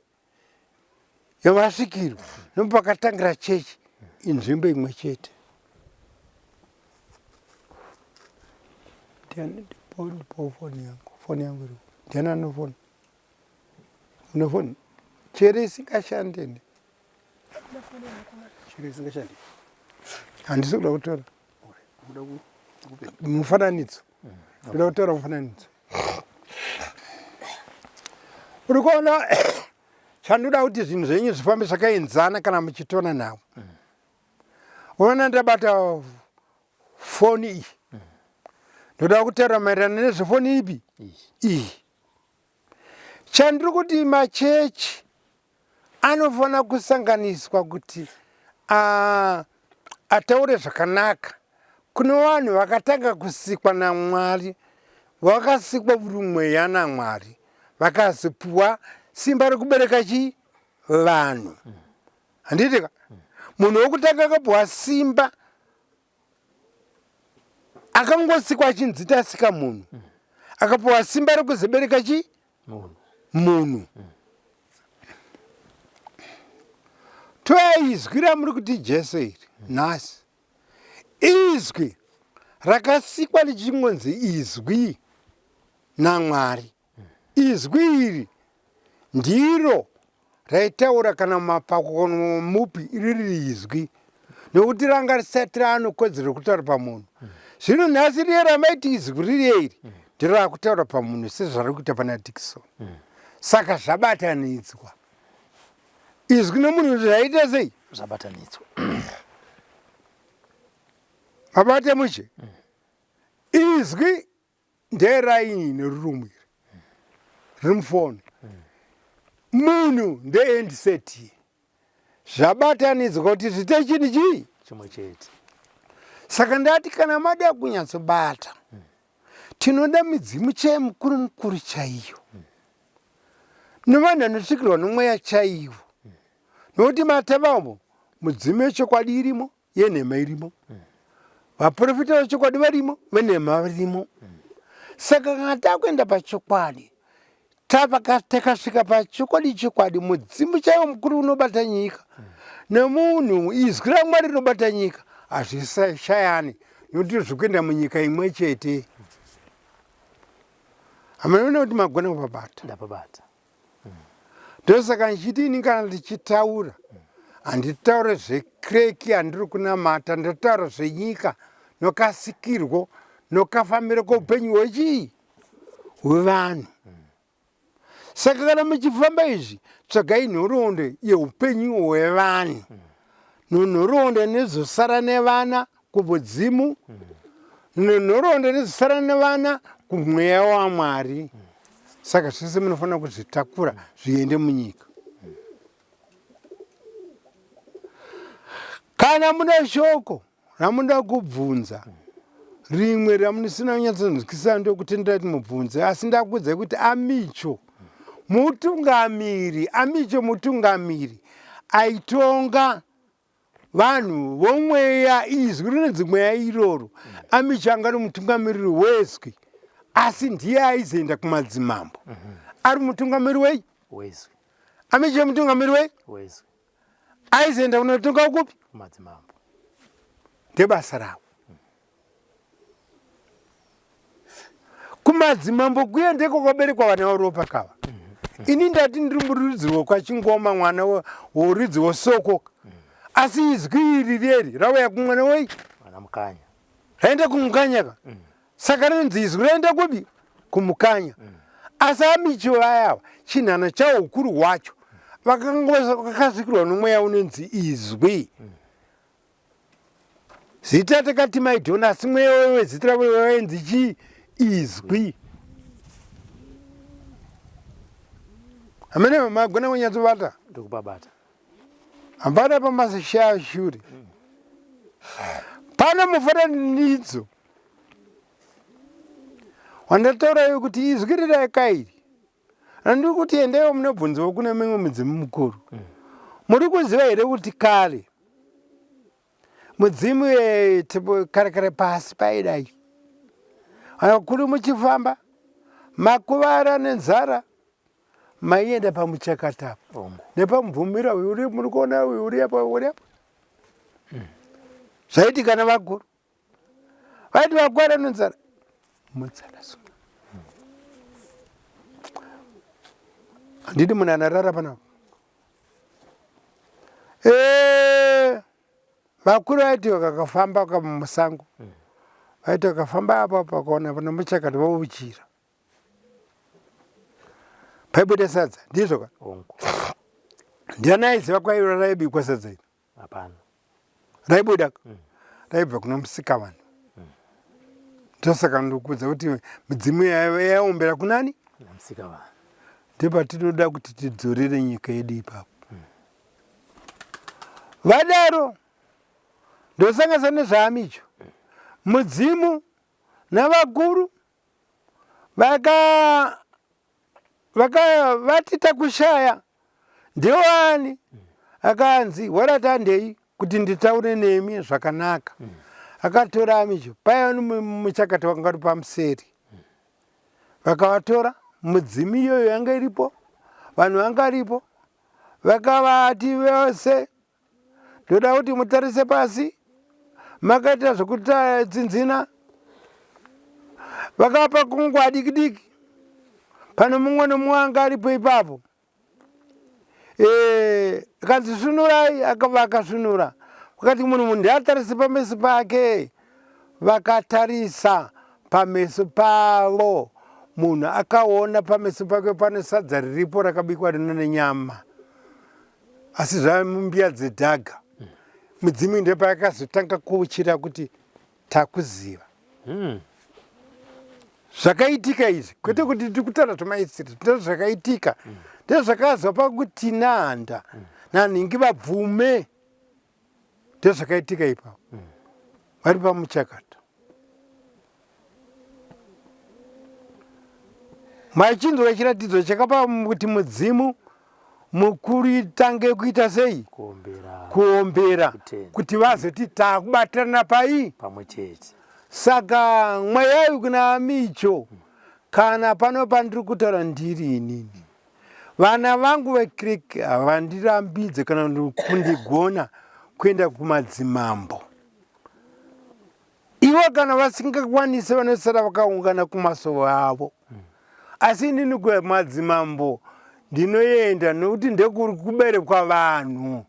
yevasvikiro nepakatangira chechi inzvimbo imwe chete. Ndipo foni yangu, foni yangu iri. Ndiani ane foni? Une foni? Chero isingashande ndi. Chero isingashande. Handisi kuda kutora. Mufananidzo. Ndoda kutora mufananidzo. Uri kuona chandoda kuti zvinhu zvenyu zvifambe zvakaenzana kana muchitona nhau. Unoona ndabata foni iyi. Ndoda kutaura maererano nezvefoni ipi? Iyi. Chandiri kuti machechi anofanira kusanganiswa kuti ataure zvakanaka kune vanhu vakatanga kusikwa naMwari, vakasikwa uri mweya naMwari, vakazopiwa simba rekubereka chii? Vanhu. Handiti ka? Munhu wekutanga akapiwa simba akangosikwa achinzi tasika munhu, akapiwa simba rekuzobereka chii? Munhu. Toya izwi ramuri kuti Jesu iri nhasi, izwi rakasikwa richingonzi izwi naMwari. Izwi iri ndiro raitaura kana mumapako kana mupi riri izwi nokuti ranga risati raanokodzero yekutaura pamunhu. Zvino nhasi riye ramaiti izwi ririye iri ndiro rakutaura pamunhu sezvari kuita pana Dickson. Saka zvabatanidzwa. Izwi nomunhu zvaita sei? Zvabatanidzwa. Mabate mushe. Izwi nderaini nerurumu iri riri mufoni. Munhu ndeendiseti. Zvabatanidzwa kuti zviite chinhu chii? Chimwe chete. Saka ndati kana mada kunyatsobata tinoda midzimu chaiyo mukuru mukuru chaiyo nevanhu vanosvikirwa nomweya chaiwo nokuti matava umo mudzimu yechokwadi irimo yenhema irimo vaprofita vechokwadi varimo venhema varimo saka kana takuenda pachokwadi takasvika pachokwadi chokwadi mudzimu chaiwo mukuru unobata nyika nemunhu izwi ramwari rinobata nyika hazvishayani nokuti zvikuenda munyika imwe chete hamanoona kuti magona kupabata ndapabata ndosaka ndichiti ini kana ndichitaura handitaure zvekreki handiri kunamata ndotaura zvenyika nokasikirwo nokafambiro koupenyu hwechii hwevanhu saka kana muchifamba izvi tsvagai nhoroondo yeupenyu hwevanhu nonhoroondo inozosara nevana kumudzimu nenhoroondo inozosara nevana kumweya wamwari saka zvese munofanira kuzvitakura zviende munyika kana mune shoko ramunoda kubvunza rimwe ramusina kunyatsonzwisisa ndokutendera kuti mubvunze asi ndakuudzai kuti amicho mutungamiri amicho mutungamiri aitonga vanhu vomweya izwi rinonzi mweya iroro amicho anga ari mutungamiriri wezwi asi ndiye aizoenda kumadzimambo ari mutungamiri wei wezwi amicho mutungamiri wei wezwi aizoenda kunotonga kupi kumadzimambo ndebasa ravo kumadzimambo kuye ndeko kwaberekwa vana varopa kava ini ndati ndiri murudzi rwekwachingoma mwana worudzi wosoko asi izwi iri reri rauya kumwana wei raenda kumukanya ka saka rinonzi izwi raenda kupi kumukanya asi amicho vayava chinhano chaukuru hwacho vakasvikirwa nomweya unonzi izwi zita takati maidhona asi mweya wezita ravo wainzi chii izwi amene magona kunyatsobata ndikupabata hapana pamasashashure pane mufananidzo wandataura kuti izwi riraikairi Handiri kuti endaiwo munobvunzawo kune mimwe midzimu mukuru. Muri kuziva here kuti kare mudzimu kare kare pasi paidai vakuru muchifamba makuvara nenzara maienda pamuchakata apo nepamubvumira uyu uri muri kuona uyu uri apo uri apo zvaitika nevakuru vaiti vakwara nenzara mutsara so handidi munhu anarara panapa eh, vakuru vaiti vakakafamba musango vaiti vakafamba apa pakaona pana muchakati vauchira paibuda sadza ndizvo ka ndiani aiziva kwaiva raibikwa sadza iri hapana raibuda mm. raibva kuna musika vanhu mm. ndosaka ndikuudza kuti midzimu yaiombera kunani musika vanhu ndopatinoda kuti tidzorere nyika yedu ipapo mm. vadaro ndosangasa nezvaamicho mudzimu navakuru vaka vaka vati takushaya ndewani akanzi waratandei kuti nditaure nemi zvakanaka akatora amicho paiva muchakati wakanga uri pamuseri vakavatora mudzimu iyoyo yanga iripo vanhu vanga ripo vakavati vose ndoda kuti mutarise pasi makaita zvekutsinzina vakapa kungwa diki diki pane mumwe nomumwe anga aripo ipapo eh, akanzi svinurai akabva akasvinura vakati munhu munhu ndiatarise pameso pake vakatarisa pameso pavo munhu akaona pameso pake pane sadza riripo rakabikwa rino nenyama. Asi zvave mumbiya dzedhaga. Midzimu iyi ndopayakazotanga kuuchira kuti takuziva. Zvakaitika izvi kwete kuti tiri kutaura zvemaisiri, ndozvakaitika. Ndozvakazopa kuti Nehanda naNhingi vabvume. Ndozvakaitika ipapo. Vari pamuchakato. Machinzwa chiratidzo chakapa kuti mudzimu mukuru itange kuita sei? Kuombera. Kuombera kuti vazoti takubatana pai? Pamwe chete. Saka mweya uyu kuna Micho kana pano pandiri kutaura ndiri inini. Vana vangu vekiriki havandirambidze kana kundigona kuenda kumadzimambo. Ivo kana vasingakwanise vanosara vakaungana kumasowe avo. Asi inini kumadzimambo ndinoenda nokuti ndekuri kuberekwa vanhu.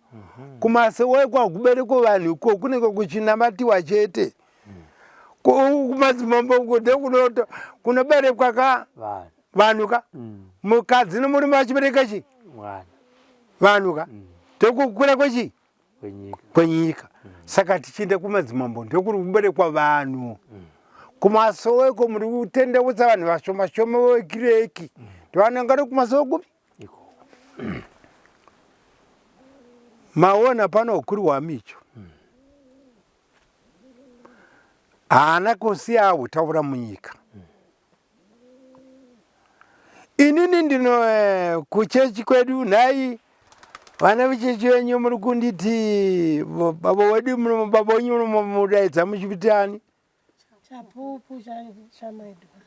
Kumasowe kwakuberekwa vanhu iko kunenge kuchinamatiwa chete. Kumadzimambo uko ndekunoto kunoberekwa ka vanhu ka mukadzi nomurume vachibereka chi vanhu ka ndekukura kwechi kwenyika saka tichienda kumadzimambo ndokuri kuberekwa vanhu kumasoweko muri kutendeutsa vanhu vashoma shoma vekireki ndovananga ri kumasowe kupi maona pano ukuru hwamicho haana kusiya ahutaura munyika Inini ndino eh, kuchechi kwedu nhai vana vechechi venyu muri kunditi baba wedu baba wenyu munomudaidza muchiti ani? Chapupu chaMaidhona.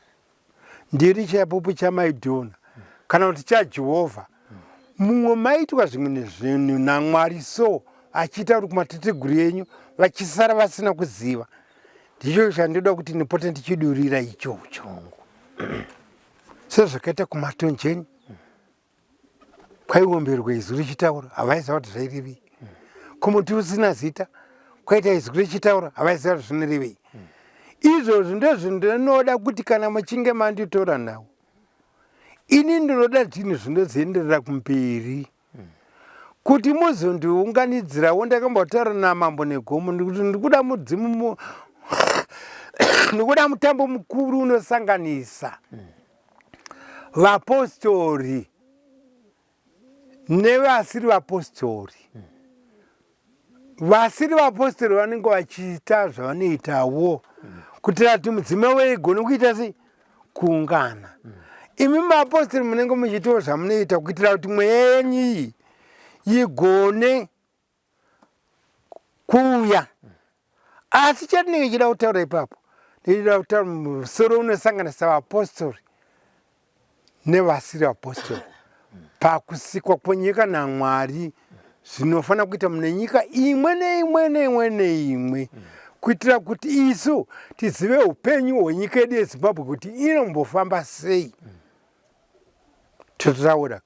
Ndiri chapupu chaMaidhona kana kuti chaJehovha. Mumwe maitwa zvimwe nezvinhu naMwari so achiita kuti kumatateguru enyu vachisara vasina kuziva. Ndicho chandoda kuti ndipote ndichidurira ichocho sezvakaita kumatonjeni kwaiomberwa izwi richitaura havaiziva kuti zvairevei kumuti usina zita kwaita izwi richitaura havaiziva kuti zvinorevei izvozvi ndozvindinoda kuti kana muchinge manditora nhau ini ndinoda zvinhu zvinozoenderera kumberi kuti muzondiunganidzirawo ndakambotaura namambo negomo ndikuti ndikuda mudzimu ndikuda mutambo mukuru unosanganisa vapostori nevasiri vapostori vasiri vapostori vanenge vachiita zvavanoitawo kuitira kuti mudzimai weigone kuita sei kuungana imi mapostori munenge muchiitawo zvamunoita kuitira kuti mweya yenyu iyi igone kuuya asi chatinenge chida kutaura ipapo ndinoda kutaura musoro unosanganisa vapostori nevasiri vapostori pakusikwa kwenyika namwari zvinofanira kuita mune nyika imwe neimwe neimwe neimwe kuitira kuti isu tizive upenyu hwenyika yedu yezimbabwe kuti inombofamba sei totaura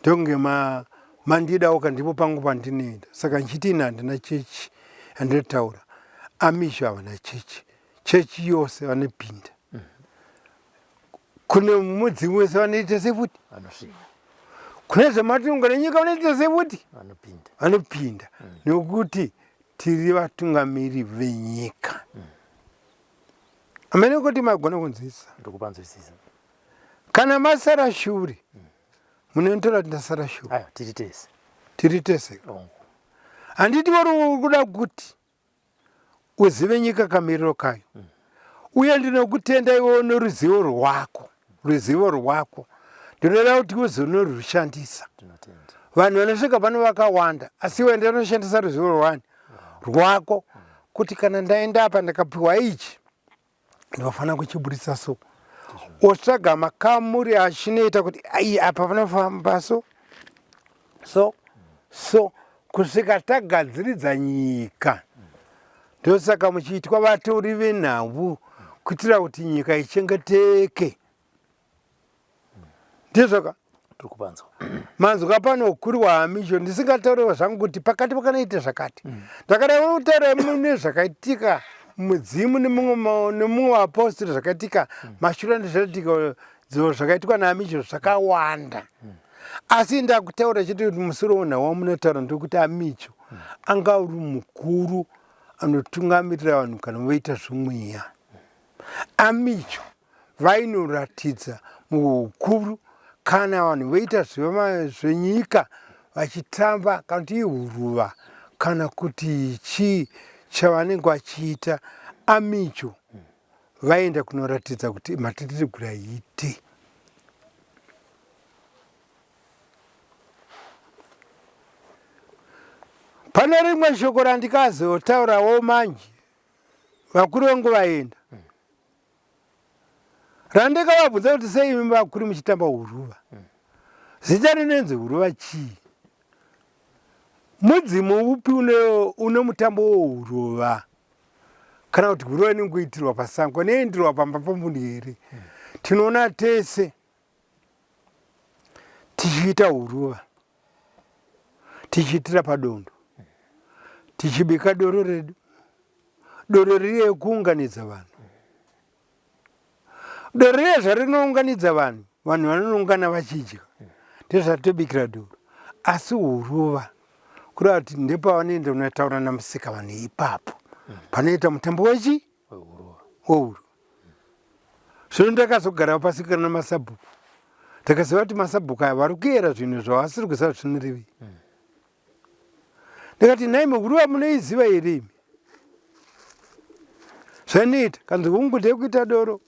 ndonge ma mandidawo ka ndipo pangu pandinoenda saka ndichiti ini handina chechi yandinotaura amisho havana chechi chechi yose vanopinda kune mudzimu wese vanoita sefuti kune zvematungo nenyika vanoita sefuti vanopinda nokuti tiri vatungamiri venyika amene kuti magona kunzwisisa ndikupanzwisisa kana masara shure munonditora kuti ndasara shure Aiwa, tiri tese tiri tese handiti vari kuda kuti uzive nyika kamiriro kayo uye ndinokutenda iwewo noruzivo rwako ruzivo rwako ndinoda kuti uzonorushandisa tinotenda vanhu vanosvika pano vakawanda asi iwe ndinoshandisa ruzivo rwani rwako kuti kana ndaenda apa ndakapiwa ichi ndinofanira kuchiburitsa so otsvaga makamuri achinoita kuti ai apa panofamba so so so kusvika tagadziridza nyika ndosaka muchiitwa vatori venhau kuitira kuti nyika ichengeteke ndizvoka tiri kupanzwa manzwa pano ukuru hwaamicho ndisingatauriwo zvangu kuti pakati pakanoita zvakati ndakada kutaura mune zvakaitika mudzimu nemumwe vapostori zvakaitika mashure ndezvaitika zvakaitwa naamicho zvakawanda. Asi ndakutaura chete kuti musoro wenhau wamunotaura ndekuti amicho anga uri mukuru anotungamirira vanhu kana voita zvomweya. Amicho vainoratidza muukuru kana vanhu voita zvenyika vachitamba kana kuti ihuruva kana kuti chii chavanenge vachiita amicho vaenda kunoratidza kuti matititigura ite. Pane rimwe shoko randikazotaurawo manje vakuru vangu vaenda randikavabvunza kuti sei imi vakuru muchitamba huruva zita rinonzi huruva chii mudzimu upi une mutambo wohuruva kana kuti huruva inongoitirwa pasango inoenderwa pamba pomunhu here tinoona tese tichiita huruva tichiitira padondo tichibika doro redu doro riye kuunganidza vanhu doro riye zvarinounganidza vanhu vanhu vanoungana vachidya ndezvatobikira doro asi huruva kureva kuti ndepavanoenda kunotaura namusika vanhu ipapo panoita mutambo wechi wehuruva Zvino ndakazogara pasi kana masabhuku ndakaziva kuti masabhuku aya vari kuyera zvinhu zvavasiri kuziva kuti zvinorevei ndikati nhai mukuru wamunoiziva here imi zvanoita kanzi hungu ndekuita doro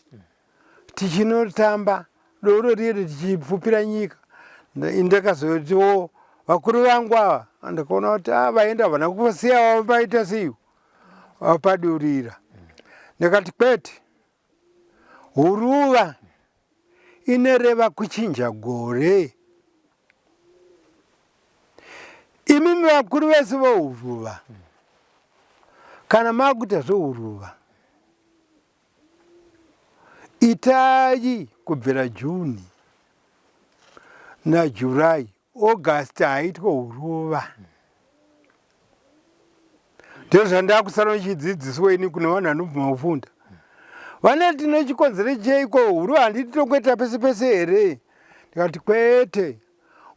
tichinotamba doro riri tichipfupira nyika ndakazotiwo vakuru vangu ava ndakaona kuti ah, vaenda havana kusiya vaita seiwo vapadurira ndikati kwete huruva inoreva kuchinja gore imimi vakuru vese vohuruva kana makuita zvehuruva itai kubvira juni najurai August haitwe huruva. Ndozvandakusara ndichidzidziswa ini kune vanhu vanobvuma kufunda. Vane tine chikonzero cheiko huruva handiti tongoita pese pese here? Ndikati kwete.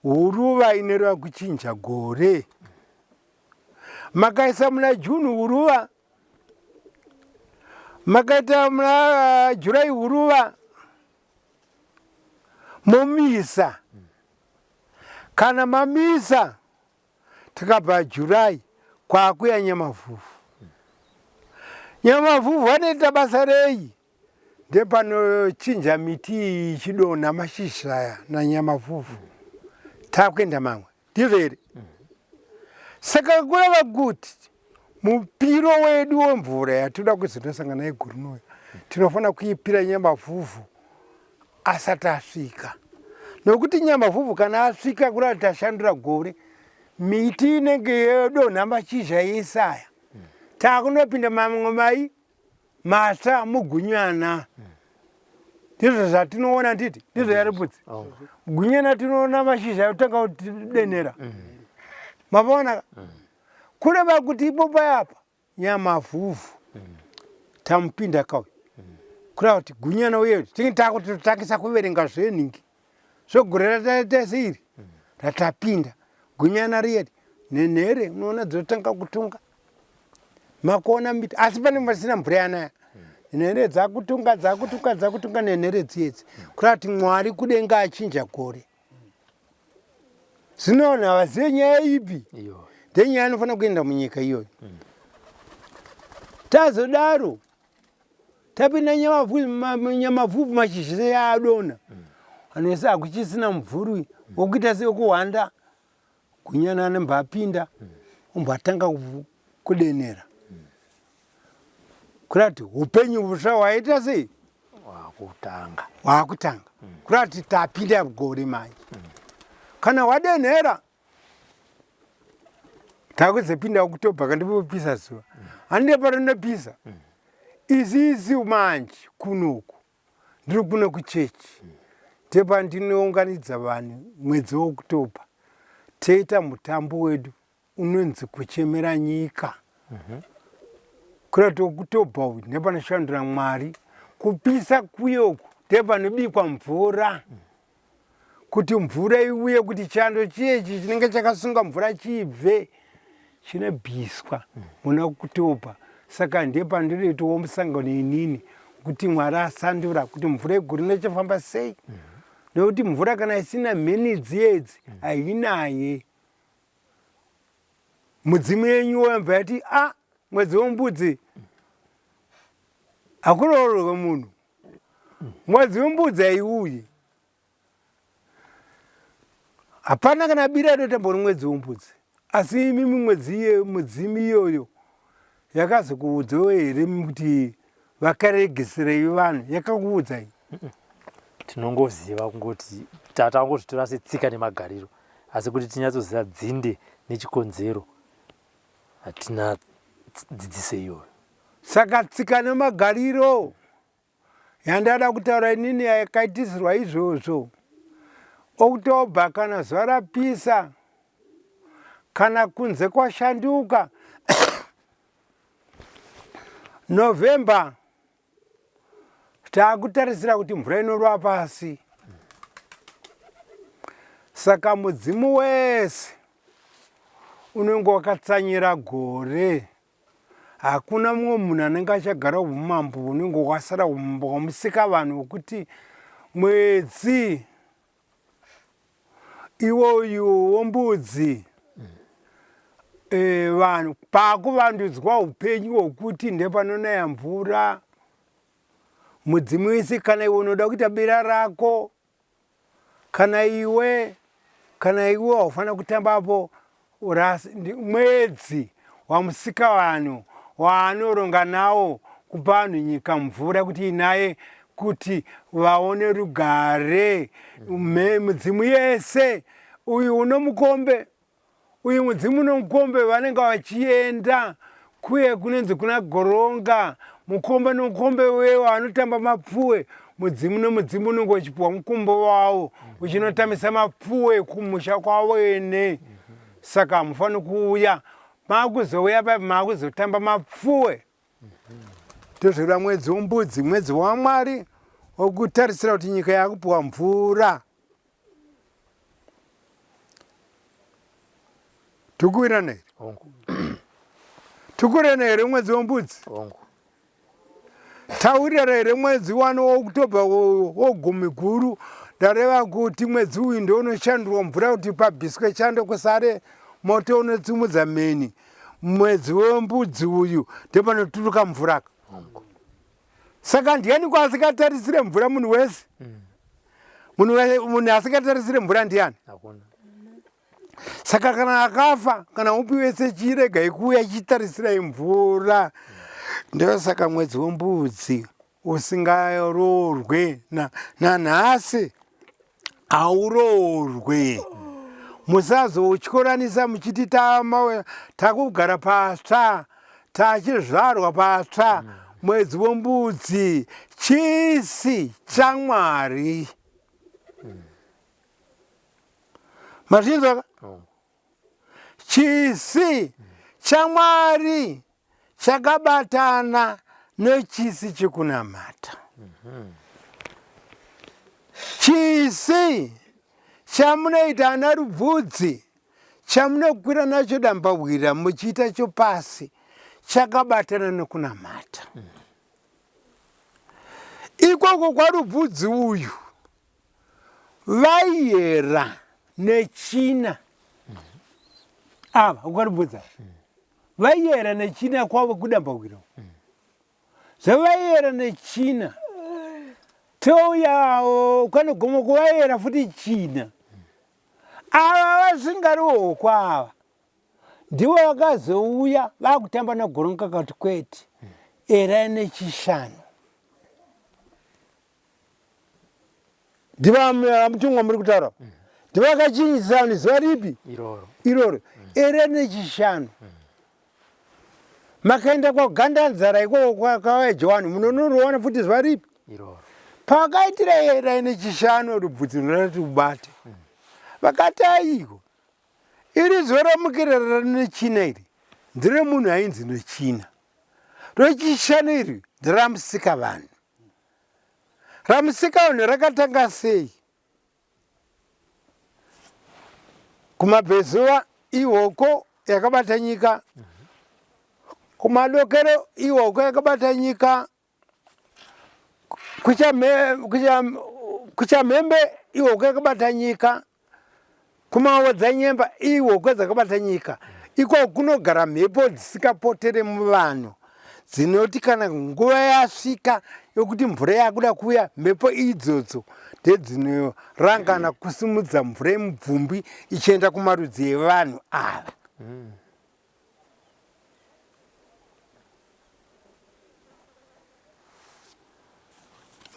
Huruva inoreva kuchinja gore. Makaisa muna June huruva, makaita muna July huruva, momisa kana mamisa tikabva July kwakuya Nyamavhuvhu. Nyamavhuvhu anoita basa rei? Ndepanochinja miti iyi ichidonha mashizha aya naNyamavhuvhu takuenda mamwe ndizvo here? Saka kureva kuti mupiro wedu wemvura yatinoda kuzonosangana nayo gore rinouya tinofanira kuipira Nyamavhuvhu asati asvika nokuti Nyamavhuvhu kana asvika kureva tashandura gore miti inenge yodonha mashizha yese aya takunopinda mamwe mai matsva mugunyana ndizvo zvatinoona nditi ndizvo yariputsi gunyana tinoona mashizha yotanga kudenera mapaona kureva kuti ipo payapa Nyamavhuvhu tamupinda kauyu kureva kuti gunyana uye tinge takutotangisa kuverenga zvenhingi zvegore rataita seiri ratapinda gunyana riye nenhere unoona dzotanga kutunga makuona miti asi pane pasina mvura yanaya nhenhere dzakutunga dzakutunga dzakutunga nenhere dziyedzi kureva kuti mwari kudenga achinja gore Zvino vanhu havazive nyaya ipi ndenyaya inofanira kuenda munyika iyoyo. Tazodaro tapinda nyamavhuvhu mashizha yaadonha vanhu vese hakuchisina mubvurwi wokuita sewekuhwanda gunyana anobva apinda ombwa atanga kudenera kureva kuti upenyu hutsva hwaita sei hwakutanga hwakutanga mm. kureva kuti tapinda gore manje mm. kana hwadenhera takuzopinda okutobha kandipopisa zuva mm. handide parinopisa mm. izi izi manje kunoku ndiri kuno kuchechi mm. ndepandinounganidza vanhu mwedzi weokutobha toita mutambo wedu unonzi kuchemera nyika kurati kutobva uyu nepanoshandura mwari kupisa kuye uku ndepanobikwa mvura. kuti mvura iuye kuti chando chiyechi chinenge chakasunga mvura chibve chinobviswa muna October. Saka ndiye pandinoitawo musangano inini kuti Mwari asandura kuti mvura yegore inochafamba sei nekuti mvura kana isina mheni dziyedzi hainaye. Mudzimu yenyu wayobva yati a mwedzi wembudzi hakuroorwe munhu mwedzi wembudzi haiuyi. Hapana kana bira rinotambwa nomwedzi wembudzi. Asi imi mumwedzi iye mudzimu iyoyo yakazokuudzawo here kuti vakaregeserei vanhu yakakuudzai? Tinongoziva kungoti tangozvitora setsika nemagariro asi kuti tinyatsoziva dzinde nechikonzero hatina dzidziso iyoyo. Saka tsika nemagariro Yandada kutaura inini yakaitisirwa izvozvo. October kana zuva rapisa kana kunze kwashanduka November taakutarisira kuti mvura inorova pasi saka mudzimu wese unenge wakatsanyira gore Hakuna mumwe munhu anenge achagara umambo hunenge hwasara umambo hwamusikavanhu hwekuti mwedzi iwoyu wombudzi e, vanhu pakuvandudzwa upenyu hwokuti ndepanonaya mvura mudzimu wese kana iwe unoda kuita bira rako Kana iwe kana iwe haufanira kutambapo mwedzi wamusikavanhu waanoronga nawo kupa vanhu nyika mvura kuti inaye kuti vaone rugare mudzimu yese uyu unomukombe Uyu mudzimu nomukombe vanenge vachienda kuye kunonzi kuna Goronga. Mukombe nomukombe wewo anotamba mapfuwe. Mudzimu nomudzimu unenge uchipiwa mukombe wawo uchinotamisa mapfuwe kumusha kwavo ene. Saka hamufaniri kuuya makuzouya paipa makuzotamba mapfuwe. Tozvira mwedzi wombudzi, mwedzi waMwari wokutarisira kuti nyika yakupiwa mvura. Tikuwirirana here? Hongu. Tikuwirirana here mwedzi wembudzi? Hongu. Tawirirana here mwedzi wano waOctober wogumi guru? Ndareva kuti mwedzi uyu ndio unoshandurwa mvura kuti pabviswe chando kusare moto unotsimudza mheni. Mwedzi wembudzi uyu ndopanoturuka mvura. Hongu. Saka ndiani kwaasingatarisire mvura munhu wese? Munhu munhu asingatarisire mvura ndiani? Hakuna. Saka kana akafa kana upi wese chiregai kuuya chitarisirai mvura. Ndosaka mwedzi wembudzi usingaroorwe nanhasi hauroorwe. Musazotyoranisa muchiti takugara patsva tachizvarwa patsva mwedzi wembudzi chisi chaMwari. Mazvinzwa ka? Chisi chaMwari chakabatana nechisi chekunamata. Chisi chamunoita ana rubvudzi chamunokwira nacho dambawira muchiita chopasi chakabatana nokunamata. Ikoko kwarubvudzi uyu vaiyera nechina ava ukarubvudza vaiyera nechina kwavo kudambawira zvavaiyera nechina touyawo kwanogoma kuvayera futi china ava vasingariwo kwava ndivo vakazouya vakutamba nagoronga kati kwete erai nechishanu Ndivamutumwa muri kutaura ndivakachinjisa vanhu zuva ripi iroro iroro ere nechishanu makaenda kwagandanzara ikoko kwakauya johani munonorowana futi zuva ripi iroro pakaitira era nechishanu rubvudzi rurati ubate vakati aiko iri zuva ramukira nechina iri ndire munhu ainzi nechina rechishanu iri nderamusika vanhu Ramusikavanhu rakatanga sei? Kumabvezuva ihoko yakabata nyika. Kumadokero ihoko yakabata nyika. Kuchamhembe ihoko yakabata nyika. Kumaodzanyemba ihoko dzakabata nyika. Iko kunogara mhepo dzisingapotere muvanhu dzinoti kana nguva yasvika yokuti mvura yakuda kuuya mhepo idzodzo ndedzinorangana kusimudza mvura yemubvumbi ichienda kumarudzi evanhu ava.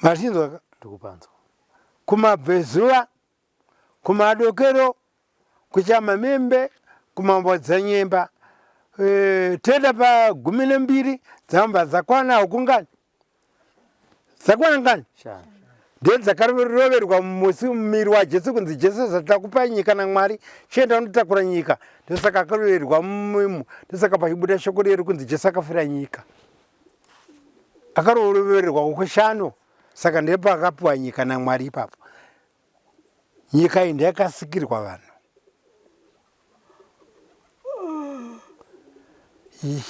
Mazvinzwa? Ndikupanzwa. Kumabvezuva, kumadokero, kuchamamembe, kumambodzanyemba. E, toenda pagumi nembiri dzamba dzakwana hukungani dzakwana ngani ndedzakaroverwa musi mumiri wajesu kunzi jesu zvatakupa nyika namwari chienda unotakura nyika ndosaka akaroverwa mumu ndosaka pachibuda shoko rero kunzi jesu akafira nyika akarovererwa kweshano saka ndepakapiwa nyika namwari ipapo nyika iyi ndeyakasikirwa vanhu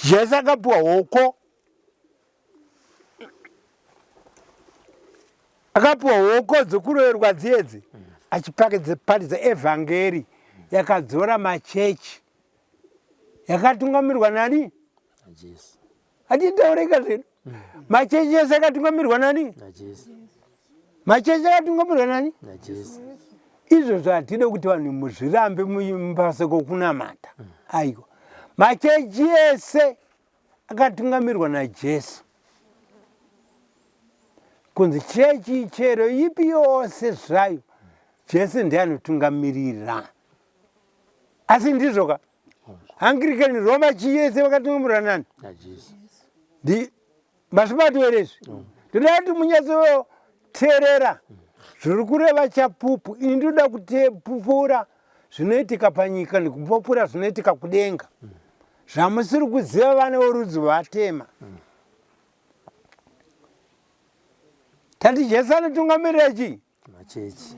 jesu akapiwa hoko akapiwa hoko dzokuroverwa dziedzi achiparidza evhangeri yakadzora machechi yakatungamirwa nani hatitaureka zvedu machechi ese akatungamirwa nani machechi akatungamirwa nani izvozvo hatide kuti vanhu muzvirambe mupase kokunamata aiwa machechi ese akatungamirwa naJesu kunzi chechi chero ipi yose zvayo Jesu ndiye anotungamirira asi ndizvo ka Anglican Roma chii yese vakatungamirwa nani ndi mazvibato here izvi ndoda kuti munyatsoteerera zviri kureva chapupu ini ndoda kutepupura zvinoitika panyika nekupupura zvinoitika kudenga zvamusiri kuziva vana vorudzi rwatema tati jesu anotungamirira chii machechi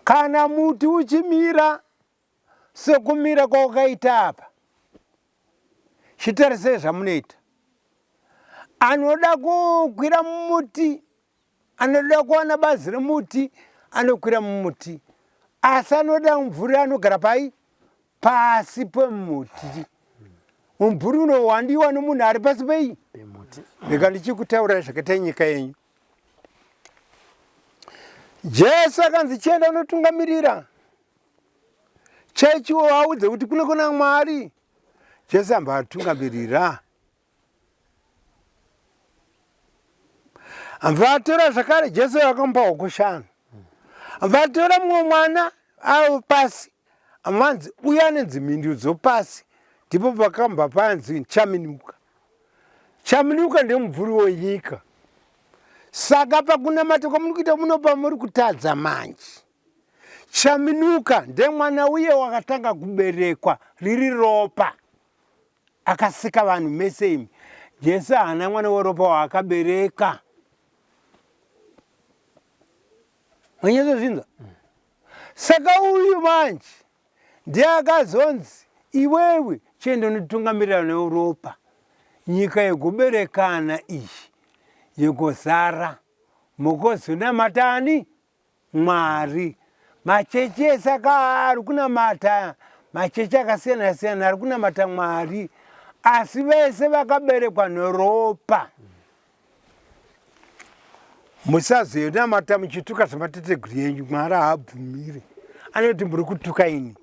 kana muti uchimira sekumira kwaukaita apa chitarisei zvamunoita anoda kukwira mumuti Anoda kuwana bazi remuti anokwira mumuti, asi anoda mumvuri anogara pai? Pasi pemuti. Mumvuri unowandiwa nomunhu ari pasi pei? Pemuti. Rega ndichikutaurai zvakaita nyika yenyu. Jesu akanzi chienda unotungamirira chechi waudze kuti kune kuna Mwari. Jesu amba atungamirira. Vatora zvakare Jesu vakamupa huku shanu. Vatora mumwe mwana avo pasi vanzi uya anenzi mhindu dzopasi ndipo pakambva panzi chaminuka. Chaminuka ndemubvuri wenyika. Saka pakunamata kwamuri kuita munopa muri kutadza manje. Chaminuka ndemwana uye wakatanga kuberekwa riri ropa. Akasika vanhu mese imi. Jesu haana mwana weropa waakabereka. Manyatso Saka uyu manje ndiye akazonzi iwewe chienda unotungamirira neropa nyika yegoberekana iyi yegozara mogozonamatani Mwari. Machechi ese ari kunamata machechi akasiyana siyana ari kunamata Mwari asi vese vakaberekwa neropa. Musazonamata muchituka zvematateguru yenyu, Mwari haabvumire. Anoti muri kutuka ini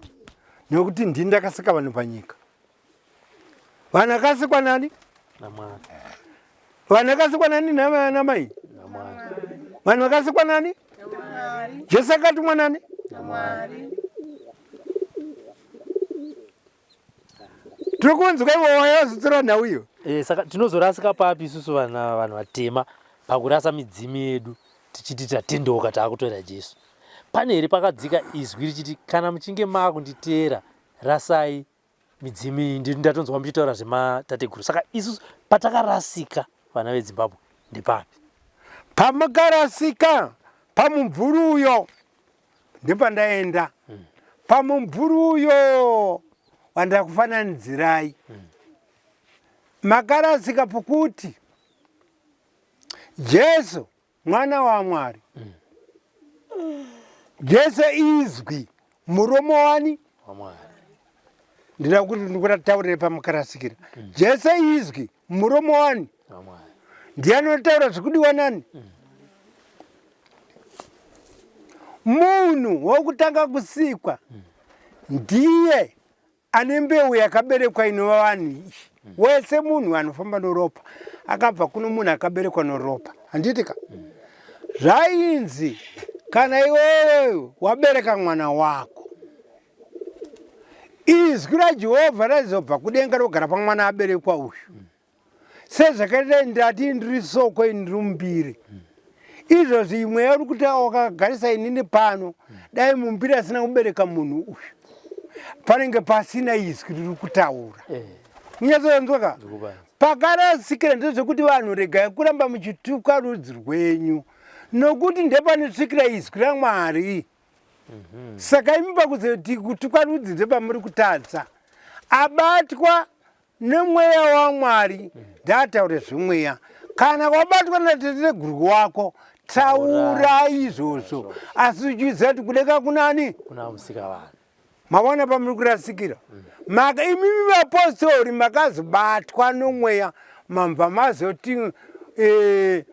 nekuti ndini ndakasika vanhu panyika. Vanhu akasikwa nani? NaMwari. Vanhu vakasikwa nani namai? Vanhu vakasikwa nani? Jesu akatumwa nani? Tiri kunzwa iwo wayazotora nhau iyo. Eh, saka tinozorasika papi isusu vana vanhu vatema pakurasa midzimu yedu tichiti tatendeuka taakutoera Jesu. Pane here pakadzika izwi richiti kana muchinge maakunditeera rasai midzimu iyi ndiri ndatonzwa muchitaura zvematateguru saka isusu patakarasika vana vezimbabwe ndepapi Pamukarasika pamumvuri uyo. Ndopandaenda pamumvuri uyo wandakufananidzirai. Makarasika pokuti Jesu mwana waMwari. Jesu izwi muromo wani? WaMwari. Ndida kuti ndikutaurire pamukarasikira. Jesu izwi muromo wani? WaMwari. Ndiye anotaura zvikudiwa nani? Munhu wokutanga kusikwa ndiye ane mbeu yakaberekwa inova vanhu iyi. Wese munhu anofamba noropa akabva kuno munhu akaberekwa noropa, handiti ka? Zvainzi kana iwewe wabereka mwana wako, izwi raJehovha raizobva kudenga rogara pamwana aberekwa uyu. Sezvakaita ndati ndiri soko ini ndiri mumbiri. Izvozvi mweya uri kuti wakagarisa inini pano, dai mumbiri asina kubereka munhu uyu, panenge pasina izwi riri kutaura. Munyatsonzwa ka? Pakarasikira ndezvekuti vanhu regai kuramba muchituka rudzi rwenyu, nokuti ndepanosvikira izwi raMwari. Saka imi pakuzoti kutuka rudzi ndepamuri kutadza. Abatwa Nemweya waMwari ndaataure zvemweya. Kana wabatwa nateteguru wako taura izvozvo, asi uchiziva kuti kudenga kunani? Kuna musika vanhu. Maona pamuri kurasikira? Maka imimi vapostori makazobatwa nomweya mambva mazoti eh,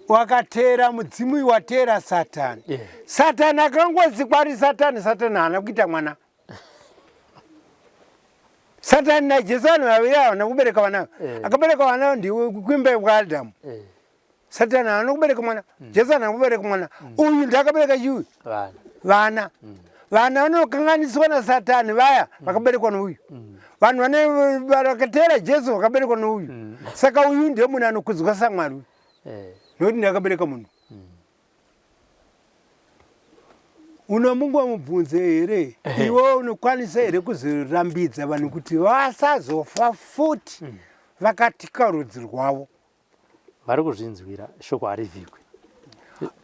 wakateera mudzimu wateera Satani. Yeah. Satani akangosikwa ari Satani, Satani haana kuita mwana. Satani naJesu vanhu vaviri havana kubereka vana. Akabereka vana ndiwe kuimba yekwaAdhamu. Satani haana kubereka mwana, Jesu haana kubereka mwana. Uyu ndiye akabereka chiuyu? Vana. Vana. Vana vanokanganiswa naSatani vaya vakaberekwa nouyu. Vanhu vane vakateera Jesu vakaberekwa nouyu. Saka uyu ndiye munhu anokudzwa saMwari uyu. Nokuti ndiye akabereka munhu. Unomungomubvunze here iwe unokwanisa here kuzorambidza vanhu kuti vasazofa futi vakatika rudzi rwavo? Vari kuzvinzwira, shoko harivhikwi.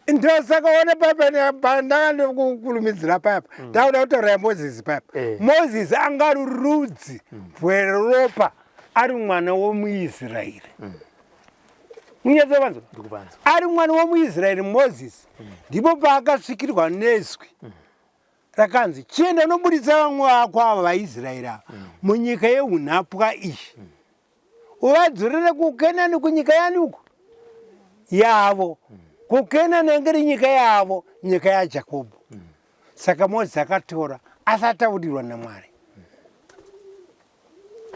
Ndosaka ona papa pandakandokulumidzira papa ndakuda kutaura yaMozisi papa. Mozisi anga ari rudzi rweropa, ari mwana womuIsraeri. Munyatsovanzwa? Ndikuvanzwa. Ari mwana womuIsraeri Mozisi, ndipo paakasvikirwa nezwi rakanzi, chienda unoburitsa vamwe vako ava vaIsraeri ava munyika yeunhapwa iyi, uvadzorere kuKenani, kunyika yani uko yavo. KuKenani yange iri nyika yavo, nyika yaJakobho. Saka Mozisi akatora asati ataurirwa naMwari.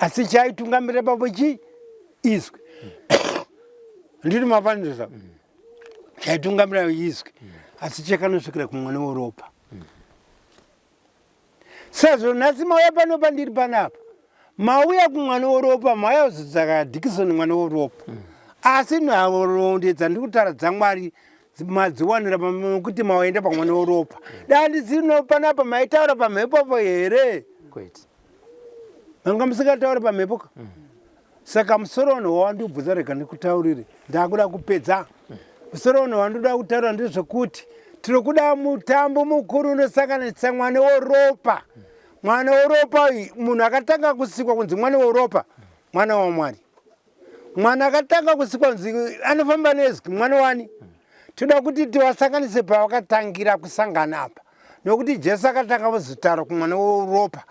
Asi chaitungamirira papo chii? Izwi. Ndiri mafanirisa. Chaitungamirira izwi. Asi chakanosvikira kumwana weropa. Sezvo nhasi mauya pano pandiri panapa, mauya kumwana weropa, mauya kuzotsvaka Dikison mwana weropa. Asi nhoroondo dzandiri kutaura dzaMwari madziwanira nokuti maenda pamwana weropa. Dai ndisino panapa maitaura pamhepopo here? Kwete. Manga musingataure pamhepo ka? Saka musoro uno wandibvunza rega ndikutaurire. Ndakuda kupedza. Musoro uno wandoda kutaura ndezvekuti tiri kuda mutambo mukuru unosanganisa mwana weropa. Mwana weropa uyu munhu akatanga kusikwa kunzi mwana weropa, mwana waMwari. Mwana akatanga kusikwa kunzi anofamba nezwi, mwana wani? Toda kuti tivasanganise pavakatangira kusangana apa, nokuti Jesu akatanga kuzotaura kumwana weropa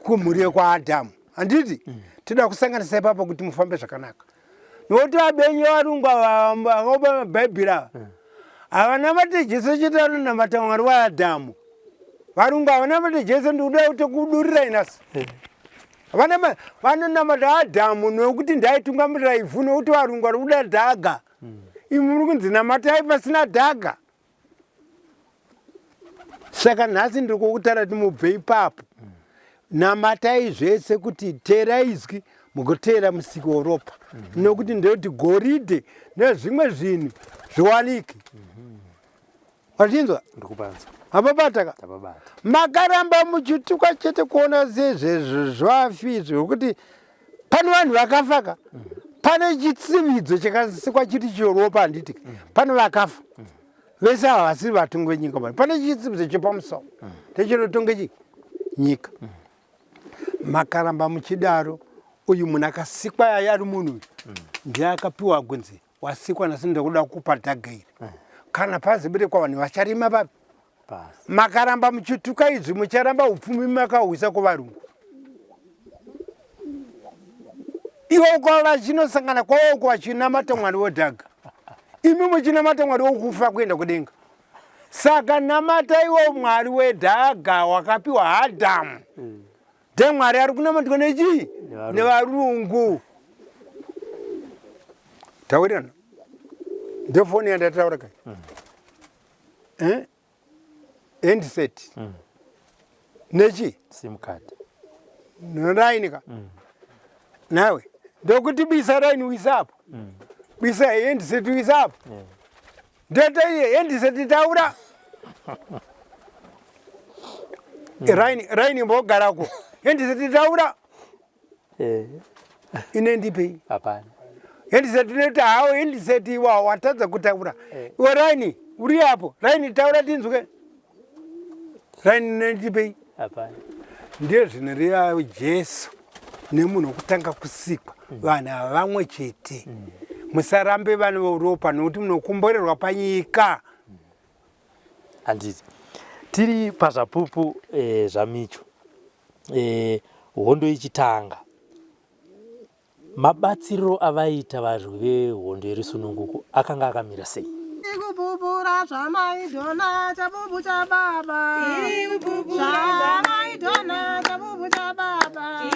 kumhuri yekwaAdhamu, handiti? Toda kusanganisa ipapo kuti mufambe zvakanaka, nokuti vabenyu varungu ava vakaopa mabhaibheri ava havanamate Jesu chete, vanonamata Mwari waAdhamu. Varungu havanamate Jesu, ndikuda kutokudurirai nhasi. Vanonamata Adhamu nokuti ndaitungamirira ivhu, nokuti varungu vari kuda dhaga. Imi muri kunzi namatai pasina dhaga. Saka nhasi ndiri kukutaura kuti mubve ipapo, namatai zvese kuti teerai izwi mugoteera musiki weropa, nokuti ndeyoti goridhe nezvimwe zvinhu zviwanike. Wazvinzwa? Ndikupanzwa. Mapabata ka? Ndapabata. Makaramba muchituka chete kuona sezvezvafi izvi, zvekuti pane vanhu vakafa ka? Pane chitsividzo chakasikwa chiri cheropa, handiti? Pane vakafa. Vese ava vasiri vatongi venyika pano. Pane chitsidzo chepamusoro ndechinotonga chi nyika. Makaramba muchidaro, uyu munhu akasikwa yaye ari munhu uyu ndiye akapiwa kunzi wasikwa nhasi ndokuda kupa dhaga iri. Kana paziberekwa vanhu vacharima papi? Makaramba muchituka izvi mucharamba upfumi makahwisa kuvarungu. Ivo kwa vachinosangana kwavo uko vachinamata mwari wedhaga, imi muchinamata mwari wokufa kuenda kudenga. Saka namata iwo mwari wedhaga wakapiwa Adhamu. Ndiye mwari ari kunamatwa nechii? Nevarungu. Taurirana. Ndofoni yandataura kai. Eh? Handset. Nechi? Sim card. Neraini ka. Nawe. Ndokuti bisa raini uisa apo. Bisa handset uisa apo. Ndete iye handset taura. Raini raini mbogarako. Handset taura. Ine ndipei? Hapana. Handset inoti hawo handset iwawo watadza kutaura. Iwe raini uri apo. Raini taura tinzwe. Raini ndipei? Hapana. Ndiye zvinoreva Jesu nemunhu wokutanga kusikwa. Vanhu ava vamwe chete. Musarambe vana voropa nokuti munokomborerwa panyika. Handiti tiri pazvapupu zvaMicho. Hondo ichitanga, mabatsiriro avaiita varwi vehondo yerusununguko akanga akamira sei? Kupupura zvamaidhona chapupu chababa. Zvamaidhona chapupu chababa.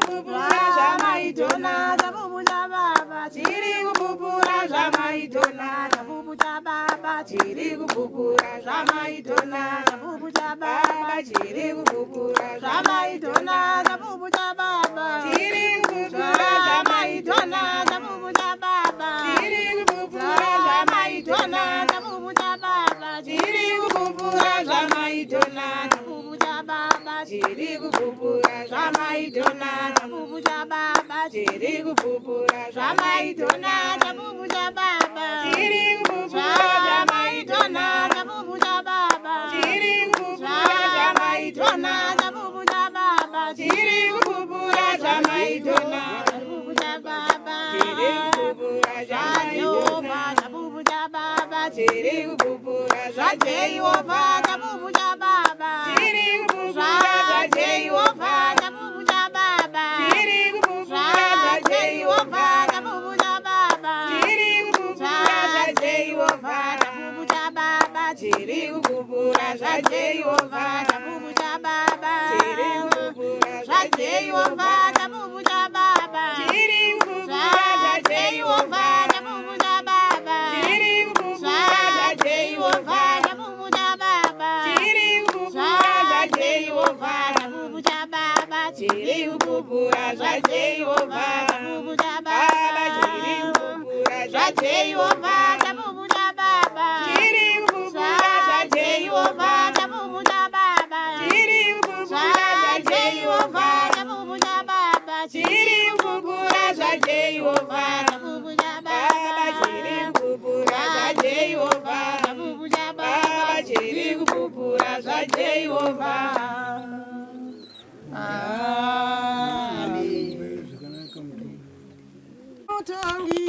Kupupura zvamaidhona chapupu chababa. Chiri kupupura zvamaidhona chapupu chababa. Chiri kupupura zvamaidhona chapupu chababa. Chiri kupupura zvamaidhona chapupu chababa. Chiri kupupura zvamaidhona chapupu chababa. Chiri kupupura zvamaidhona chapupu chababa. Chiri kupupura zvamaidhona chapupu chababa. Chiri kupupura zvamaidhona chapupu chababa. Chiri kupupura zvamaidhona chapupu chababa. Chiri kupupura zvamaidhona chapupu chababa. Chiri kupupura zvamaidhona chapupu chababa. Chiri kupupura zvamaidhona chapupu chababa. Chiri kupupura zvamaidhona chapupu chababa. Chiri kupupura zvaJehovha chapupu chababa. Chiri kupupura zvaJehovha chapupu chababa. Chiri kupupura zvaJehovha chapupu chababa. Chiri kupupura zvaJehovha chapupu chababa. Chiri kupupura zvaJehovha chapupu chababa. Chiri kupupura zvaJehovha chapupu chababa. Chiri kupupura zvaJehovha chapupu chababa. Chiri kupupura zvaJehovha chapupu chababa. Chiri kupupura zvaJehovha chapupu chababa. Chiri kupupura zvaJehovha chapupu chababa. Chiri kupupura zvaJehovha chapupu chababa. Chiri kupupura zvaJehovha chapupu chababa. Chiri kupupura zvaJehovha chapupu chababa. Chiri kupupura zvaJehovha chapupu chababa. Chiri kupupura zvaJehovha chapupu chababa. Chiri kupupura zvaJehovha. Amen. Mutongi.